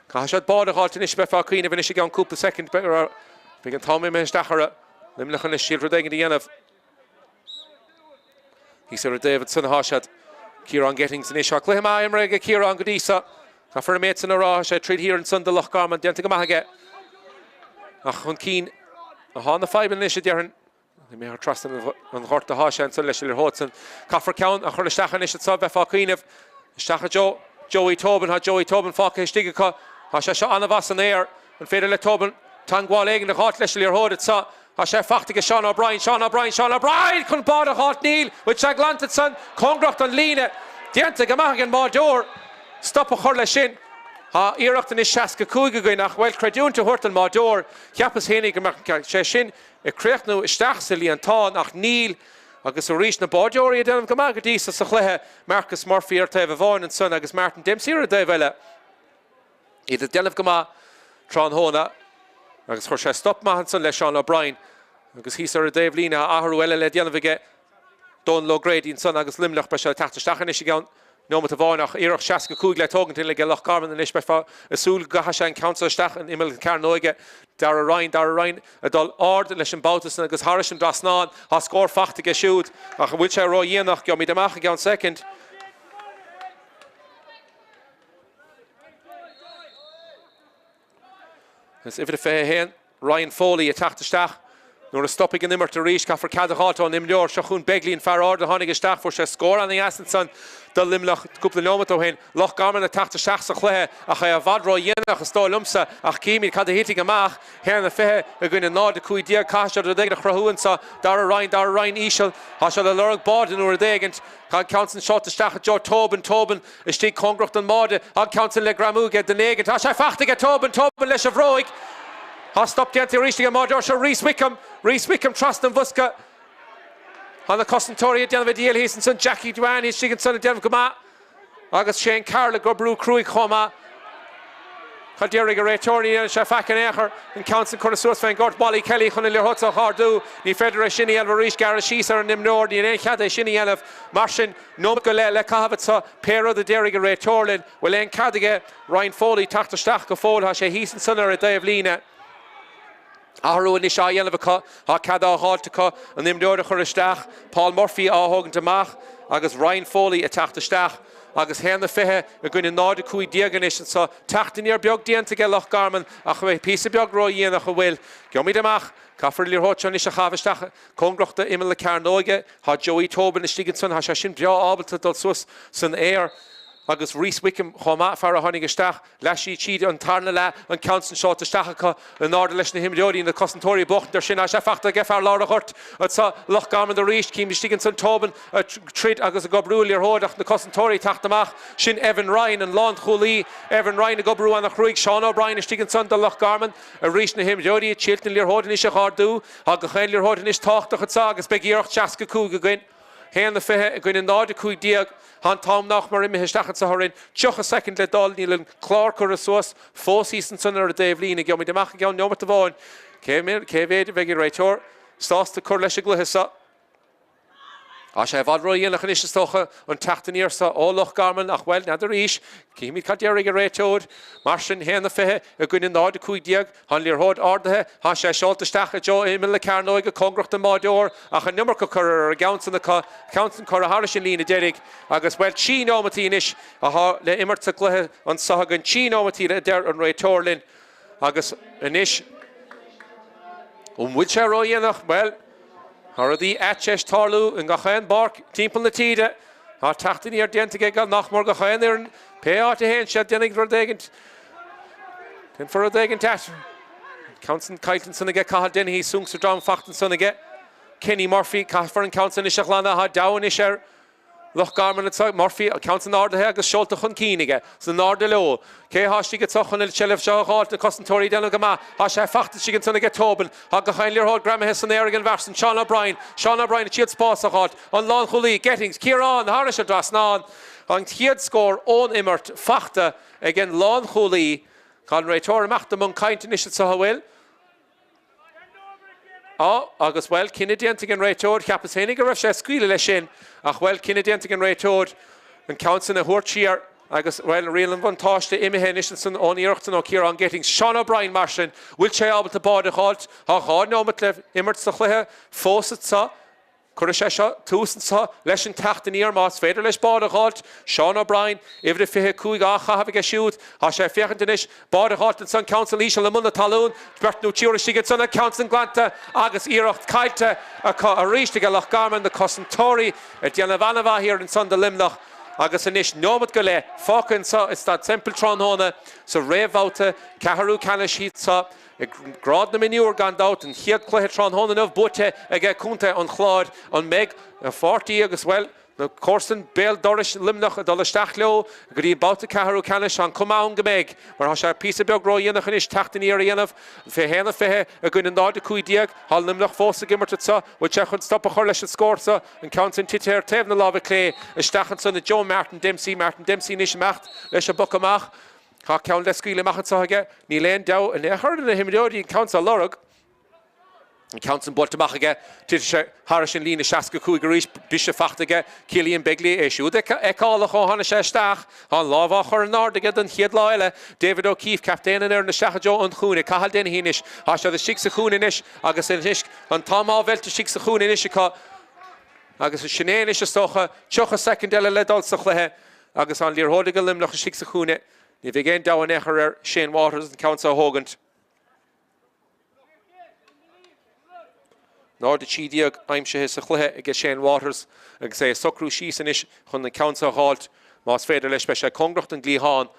Caithfidh siad báide a dh'fháilt anois, beifeá ag cuimhneamh anois i gceann cúpla soicind, beidh an t-am imithe isteach orthu. Luimneach anois, ag triail rud éigin a dhéanamh. Thíos ar a dtaobh ansan atá siad. Ciarán Gettings anois. Tá cluiche maith imeartha aige Ciarán go dtí seo. Caithfear an méid san a rá, tá sé ag troid thiar ansan do Loch Garman, déanta go maith aige. Ach chun cinn atá na fadhbanna anois a déarfainn. Imithe trasna an ghoirt atá sé ansan leis an liathróid san. Caithfear ceann a chur isteach anois anso, bheifeá ag cuimhneamh. Isteach i dtreo Joey Tobin. Tá Joey Tobin fágtha istigh acu. Tá sé seo an-mhaith san aer. An féidir le Tobin teangmháil éigin a dh'fháilt leis an liathróid anso? Tá sé fachta aige Seán O'Brien. Seán O'Brien, Seán O'Brien chun báide a dh'fháilt. Níl. Bhfuil sé glanta ansan? Cóngarach don líne. Déanta go maith ag an mbáideoir stop a chur leis sin. Tá iarracht anois 65 againn ach, bhuel, creidiúint a thabhairt don mbáideoir. Cheapas fhéinig go mbeadh sé sin ag críochnú isteach sa líontán ach níl agus arís na báideoirí ag déanamh go maith go dtí so sa chluiche, Marcus Murphy ar taobh amháin ansan agus Martin Dempsey ar an dtaobh eile. Iad ag déanamh go maith tráthnóna agus chuir sé stop maith ansan le Seán O'Brien agus thíos ar an dtaobh líne tá athrú eile le déanamh aige Dónal O'Grady ansan agus Luimneach, beidh sé ag teacht isteach anois i gceann nóimeat amháin ach iarracht 65 le tógaint aige Loch Garman anois. Beifeá ag súil go gcaithfidh sé an ceann seo isteach in imeall na cearnóige. Dara Ryan, Dara Ryan ag dul ard leis an mbabhta san agus thairis an dtrasnán. Tá scór fachta aige siúd ach an bhfuil sé ródhéanach? Gheobhaimid amach i gceann soicind. Is uimhir a 21, Ryan Foley, ag teacht isteach. Nuair a stopfaidh an imirt arís, caithfear cead a dh'fháilt ón imreoir. Seo chugainn Begley, an fear ard a tháinig isteach. Fuair sé scór ana-dheas ansan do Luimneach cúpla neomat ó shin. Loch Garman ag teacht isteach sa chluiche ach é i bhfad ródhéanach is dóigh liomsa. Ach címid cad a thitfidh amach. 1-20 i gcoinne 0-15. Caithfidh siad rud éigin a chruthú anso. Dara Ryan, Dara Ryan íseal. Tá siad ag lorg báide nó rud éigint. Tá an ceann san seolta isteach i dtreo Tobin, Tobin istigh cóngarach don mbáide. Tá an ceann san le greamú aige duine éigin. Tá sé fachta aige Tobin, Tobin leis an bhróig. Tá stop déanta arís ag an mbáideoir seo Rhys Wickham, Rhys Wickham trasna an bhosca. Tá na cosantóirí ag déanamh a ndícheall thíos ansan. Jackie Duane istigh ansan ag déanamh go maith. Agus Shane Carroll ag oibriú cruaidh chomh maith. Cad déarfaidh an réiteoir? Ní dhéanann sé faic in aon chor. An ceann san curtha suas fén ngort. Wally Kelly chun an liathróid a ardú. Ní féidir é sin a dhéanamh arís. Gearradh síos ar an imreoir. Níl aon chead é sin a dhéanamh. Mar sin, nóiméad go leith le caitheamh anseo. Pé rud a déarfaidh an réiteoir linn. Bhfuil aon cead aige Ryan Foley teacht isteach go fóill? Tá sé thíos ansan ar an dtaobh líne. Athrú anois á dhéanamh acu. Tá cead á dh'fháilt acu an imreoir a chur isteach, Paul Murphy á thógaint amach agus Ryan Foley ag teacht isteach. Agus 1-20 i gcoinne 0-15 anois anseo. Teacht aniar beag déanta aige Loch Garman ach píosa beag ródhéanach an bhfuil? Gheobhaimid amach. Caithfear an liathróid seo anois a chaitheamh isteach cóngarach d'imeall na cearnóige. Tá Joey Tobin istigh ansan. Tá sé sin breá ábalta dul suas san aer. Agus Rhys Wickham chomh maith, fear a tháinig isteach. Leath tríd an tarna leath, an ceann san seolta isteach acu in airde leis na himreoirí, na cosantóirí ag buachaint air sin. Tá sé fachta aige fear lár an ghoirt anseo, Loch Garman arís. Cím istigh ansan Tobin ag troid agus ag oibriú an liathróid ach na cosantóirí ag teacht amach. Sin Evan Ryan, an lánchúlaí. Evan Ryan ag oibriú ana-chruaidh. Seán O'Brien istigh ansan do Loch Garman. Arís na himreoirí ag triailt na liathróide anois a dh'ardú. Tá gach aon liathróid anois tábhachtach anseo agus beidh iarracht 65 againn. 1-20 i gcoinne 0-15. Tá an t-am nach mar imithe isteach anseo orainn. 30 soicind le dul. Níl an clár curtha suas fós thíos ansan ar an dtaobh líne. Gheobhaimid amach i gceann neomat amháin cé mhéad a bheidh an réiteoir sásta cur leis an gcluiche seo. Tá sé i bhfad ródhéanach anois is dócha, an teacht aniar seo ó Loch Garman ach, bhuel, n'fheadar arís, cífimid cad déarfaidh an réiteoir. Mar sin, 1-20 i gcoinne 0-15, tá an liathróid ardaithe, tá sé seolta isteach i dtreo imeall na cearnóige, cóngarach don mbáireoir ach an iomarca curtha ar an gceann san acu, an ceann san curtha thairis an líne deiridh agus, bhuel, 3 neomataí anois atá le imirt sa gcluiche anso againn, 3 neomataí a deir an réiteoir linn agus anois, an bhfuil sé ródhéanach? Bhuel. Tá rudaí ait tar éis tarlú i ngach aon bpáirc timpeall na tíre. Tá teacht aniar déanta aige nach mór gach aon fhoireann. Pé áit a théann siad, déanfaidh rud éigint. Déanfar rud éigint ait. An ceann san caillte ansan aige Cathal Dennehy, suang sa drom fachta ansan aige Kenny Murphy. Caithfear an ceann san anois a ghlanadh. Tá deabhadh anois ar Loch Garman anseo, Murphy, an ceann san ardaithe agus seolta chun cinn aige. Is in airde leo. Cé atá istigh anseo chun an tseilbh seo a dh'fháilt? Na cosantóirí ag déanamh go maith. Tá sé fachta istigh ansan aige Tobin. Tá gach aon liathróid greamaithe san aer ag an bhfear san, Seán O'Brien. Seán O'Brien ag triail spás a dh'fháilt. An lánchúlaí, Gettings. Ciarán thairis an dtrasnán. An chéad scór ón imirt fachta ag an lánchúlaí. Tá an réiteoir ag imeacht i mbun cainte anois anseo, an bhfuil? Á, agus, bhuel, cinneadh déanta ag an réiteoir, cheapas féinig go raibh sé ag scaoileadh leis sin, ach, bhuel, cinneadh déanta ag an réiteoir an ceann sin a thabhairt siar agus, bhuel, riail an bhuntáiste imithe anois ansan ón iarracht san ó Ciarán Gittings. Seán O'Brien, mar sin, bhfuil sé ábalta báide a dh'fháilt? Tá 2 neomat le imirt sa chluiche fós anso. Cuirfidh sé seo tús anseo leis an teacht aniar más féidir leis báide a dh'fháilt. Seán O'Brien, uimhir a 25 á chaitheamh aige siúd. Tá sé ag féachaint anois. Báide a dh'fháilt ansan, ceann san íseal i mbun na talún. Beirt nó triúr istigh ansan, an ceann san glanta agus iarracht caillte acu arís ag Loch Garman. Na cosantóirí ag déanamh an-mhaith thiar ansan do Luimneach agus anois neomat go leith fágtha anseo i Staid Semple tráthnóna sa réamhbhabhta ceathrú ceannais anseo. I ngrád na mionúr gan dabht, an chéad chluiche tráthnóna inniu buaite aige Contae an Chláir. An mbeidh a pháirtí agus, bhuel, na comharsain béal dorais Luimneach ag dul isteach leo go dtí an babhta ceathrú ceannais? Tá an cuma ann go mbeidh, mar tá sé píosa beag ródhéanach anois teacht aniar a dhéanamh. 21-20 i gcoinne 0-15. Tá Luimneach fós ag imirt anseo. Bhfuil sé chun stop a chur leis an scór seo? An ceann sin tite ar taobh na láimhe clé isteach ansan i dtreo Martin Dempsey. Martin Dempsey anois ag imeacht leis an bpoc amach. Tá ceann le scaoileadh amach anseo aige. Níl aon deabhadh in aon chor ar na himreoirí an ceann seo a lorg. An ceann sin buailte amach aige. Titfidh sé thairis an líne 65 arís. Briseadh fachta aige. Cillian Begley é siúd fheiceálach ó tháinig sé isteach. Tá an lámh á chur in airde aige don chéad lá eile. David O'Keefe, captaen an fhoireann isteach i dtreo an chúinne. Cathal Dennehy anois. Tá siad istigh sa chúinne anois agus anois an t-am á mheilt istigh sa chúinne anois acu. Agus sin é anois is dócha. 30 soicind eile le dul sa chluiche. Agus an liathróid ag Luimneach istigh sa chúinne, ní bheidh aon deabhadh in aon chor ar Shane Waters an ceann seo a thógaint. 0-13 aimsithe sa chluiche aige Shane Waters agus é ag socrú síos anois chun an ceann seo a dh'fháilt. Más féidir leis, beidh sé cóngarach don gcliathán.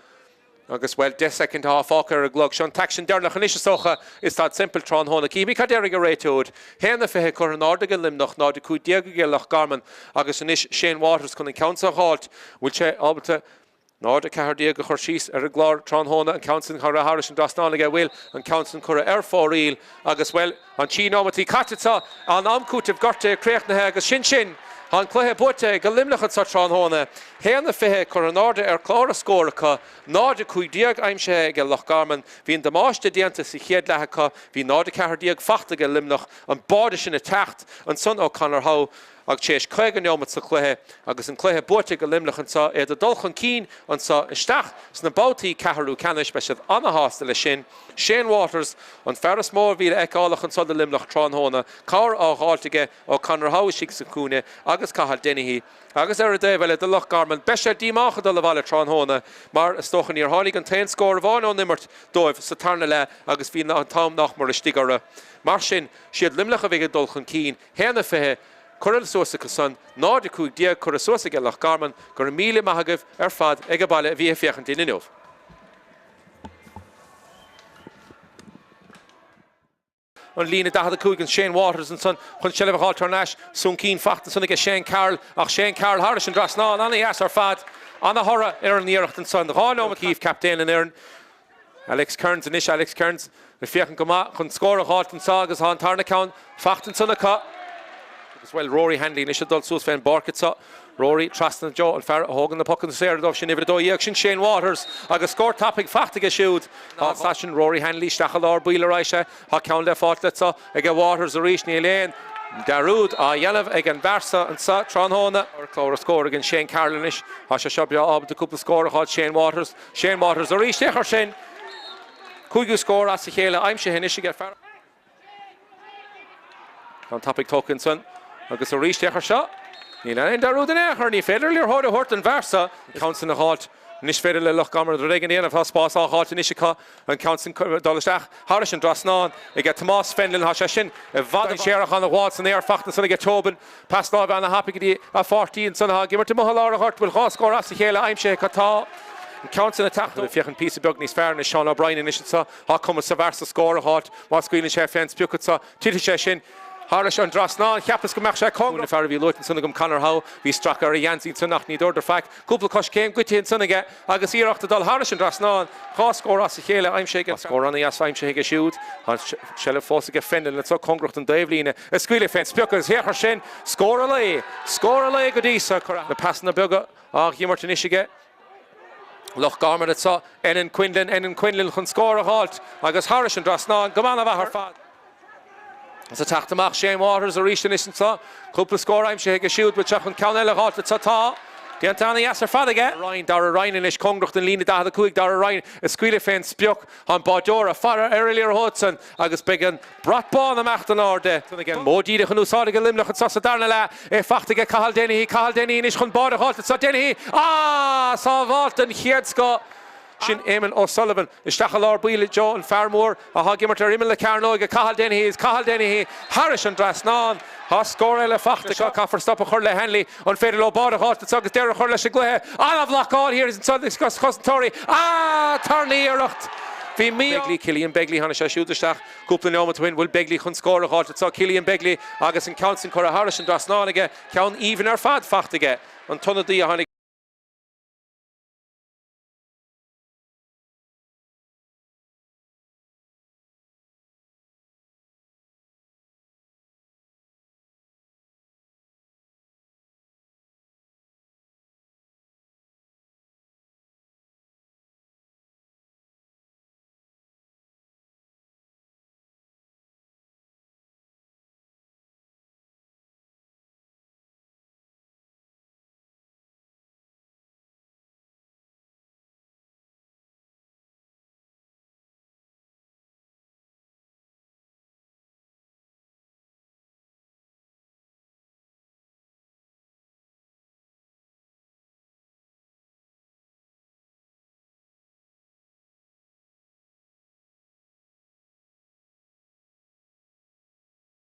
Agus, bhuel, 10 soicind atá fágtha ar an gclog. Seo an t-aicsean deireanach anois, is dócha, i Staid Semple tráthnóna. Cífimid cad déarfaidh an réiteoir. 1-20 curtha in airde ag Luimneach, 0-15 ag Loch Garman. Agus anois Shane Waters chun an ceann seo a dh'fháilt. Bhfuil sé ábalta 0-14 a chur síos ar an gclár tráthnóna? An ceann sin curtha thairis an dtrasnán aige. Bhfuil an ceann sin curtha ar fóraoil? Agus, bhuel, An 3 nóimeataí caite anseo, an am cúitimh gortaithe críochnaithe agus sin sin. Tá an cluiche buaite ag Luimneach anseo tráthnóna. 1-20 curtha in airde ar chlár a scóir acu, 0-15 aimsithe ag Loch Garman. Bhí an damáiste déanta sa chéad leath acu, bhí 0-14 fachta ag Luimneach, an báide sin ag teacht ansan ó Conor Howe. Ach tar éis 50 neomat sa chluiche agus an cluiche buaite ag Luimneach anseo, iad ag dul chun cinn anseo isteach sna babhtaí ceathrú ceannais, beidh siad ana-shásta leis sin. Shane Waters, an fear is mó a bhí le fheiceálach anseo do Luimneach tráthnóna, cabhair á dh'fháilt aige ó Conor Howe istigh sa chúinne agus Cathal Dennehy. Agus ar an dtaobh eile do Loch Garman, beidh siad díomách ag dul abhaile tráthnóna mar is dócha níor tháinig an t-aon scór amháin ón imirt dóibh sa tarna leath agus bhí an t-am nach mór istigh orthu. Mar sin, siad Luimneach a bheidh ag dul chun cinn. 1-20 curtha suas acu san, 0-15 curtha suas aige Loch Garman. Go raibh míle maith agaibh ar fad ag baile a bhí ag féachaint linn inniu. An líne 45 an Shane Waters ansan chun seilbh a dh'fháilt thar n-ais. Soncín fachta ansan aige Shane Carroll ach Shane Carroll thairis an dtrasnán. Ana-dheas ar fad. Ana-thoradh ar an iarracht ansan. 2 nóiméad. Keefe, captaen an fhoireann. Alex Kearns anois, Alex Kearns ag féachaint go maith chun scór a dh'fháilt anso agus tá an tarna ceann fachta ansan acu. Agus, bhuel, Rory Hanley anois ag dul suas fén bpáirc anso. Rory trasna Joe, an fear a thógann na pocanna saora dóibh, sin uimhir 12, sin Shane Waters agus scór tapaidh fachta aige siúd. Tá an sin Rory Hanley isteach i lár baill ar aghaidh sé. Tá ceann le fáilt anso aige Waters arís, níl aon. Dearúd á dhéanamh ag an bhfear seo anseo tráthnóna. Clár scór ag an Shane Carroll anois. Tá sé seo breá ábalta cúpla scór a fháil Shane Waters. Shane Waters arís, féach air sin! Cúigiú scór as a chéile aimsithe anois aige fear. Ceann tapaidh tógtha ansan agus arís féach air seo. Níl aon dearúd in aon chor, ní féidir liathróid a thabhairt don bhfear seo. An ceann san a dh'fháilt. Anois féidir le Loch Garman rud éigin a dhéanamh. Tá spás á dh'fháilt anois acu. An ceann san dul isteach thairis an dtrasnán aige Tomás Fenlon. Tá sé sin i bhfad dainséarach ana-bhád san aer fachta ansan aige Tobin. Pas láimhe ana-thapaidh go dtí a pháirtí ansan atá ag imirt amuigh i lár an ghoirt. Bhfuil 2 scór as a chéile aimsithe acu? Tá. An ceann san ag teacht ó. Féachaint píosa beag níos fearr anois Seán O'Brien anois anso. Tá cumas sa bhfear so scór a dh'fháilt. Má scaoileann sé fén sprioc anso, titfidh sé sin thairis an dtrasnán. Cheapas go mbeadh sé cóngarach. Na fear a bhí luaite ansan agam, Conor Howe, bhí stracadh ar a gheansaí ansan ach ní dúradar faic. Cúpla coiscéim goite ansan aige agus iarracht ag dul thairis an dtrasnán. 2 scór as a chéile aimsithe aige. Scór ana-dheas aimsithe aige siúd. Tá an tseilbh fós aige Fenlon anso cóngarach don dtaobhlíne. Ag scaoileadh fén sprioc agus féach air sin! Scór an lae! Scór an lae go dtí so! Na pasanna beaga á dh'imirt anois aige. Loch Garman anso, Enan Quinlan, Enan Quinlan chun scór a dh'fháilt agus thairis an dtrasnán go han-mhaith ar fad. Is ag teacht amach Shane Waters arís anois anso, cúpla scór aimsithe aige siúd, bhfuil sé chun ceann eile a dh'fháilt anso? Tá! Déanta ana-dheas ar fad aige. Ryan, Dara Ryan anois cóngarach don líne 45, Dara Ryan ag scaoileadh fén sprioc. Tá an báideoir ag faire ar an liathróid san agus beidh an brat bán ag imeacht in airde. Modh díreach in úsáid ag Luimneach anso sa darna leath. É fachta aige Cathal Dennehy. Cathal Dennehy anois chun báide a dh'fháilt anso. Dennehy! Ah! Sábháilt den chéad scoth! Sin Eamon O'Sullivan isteach i lár baill i dtreo an fear mór atá ag imirt ar imeall na cearnóige, Cathal Dennehy. Is Cathal Dennehy thairis an dtrasnán. Tá scór eile fachta acu. Caithfear stop a chur le Hanley. An féidir leo báide a dh'fháilt anso agus deireadh a chur leis an gcluiche? An-bhlocáil thiar anso ag cosantóirí. Ah! Tarna iarracht. Bhí mí-ádh. Begley, Cillian Begley, tháinig sé siúd isteach cúpla neomat ó shin. Bhfuil Begley chun scór a dh'fháilt anso? Cillian Begley agus an ceann san curtha thairis an dtrasnán aige. Ceann aoibhinn ar fad fachta aige. An t-ionadaí a tháinig.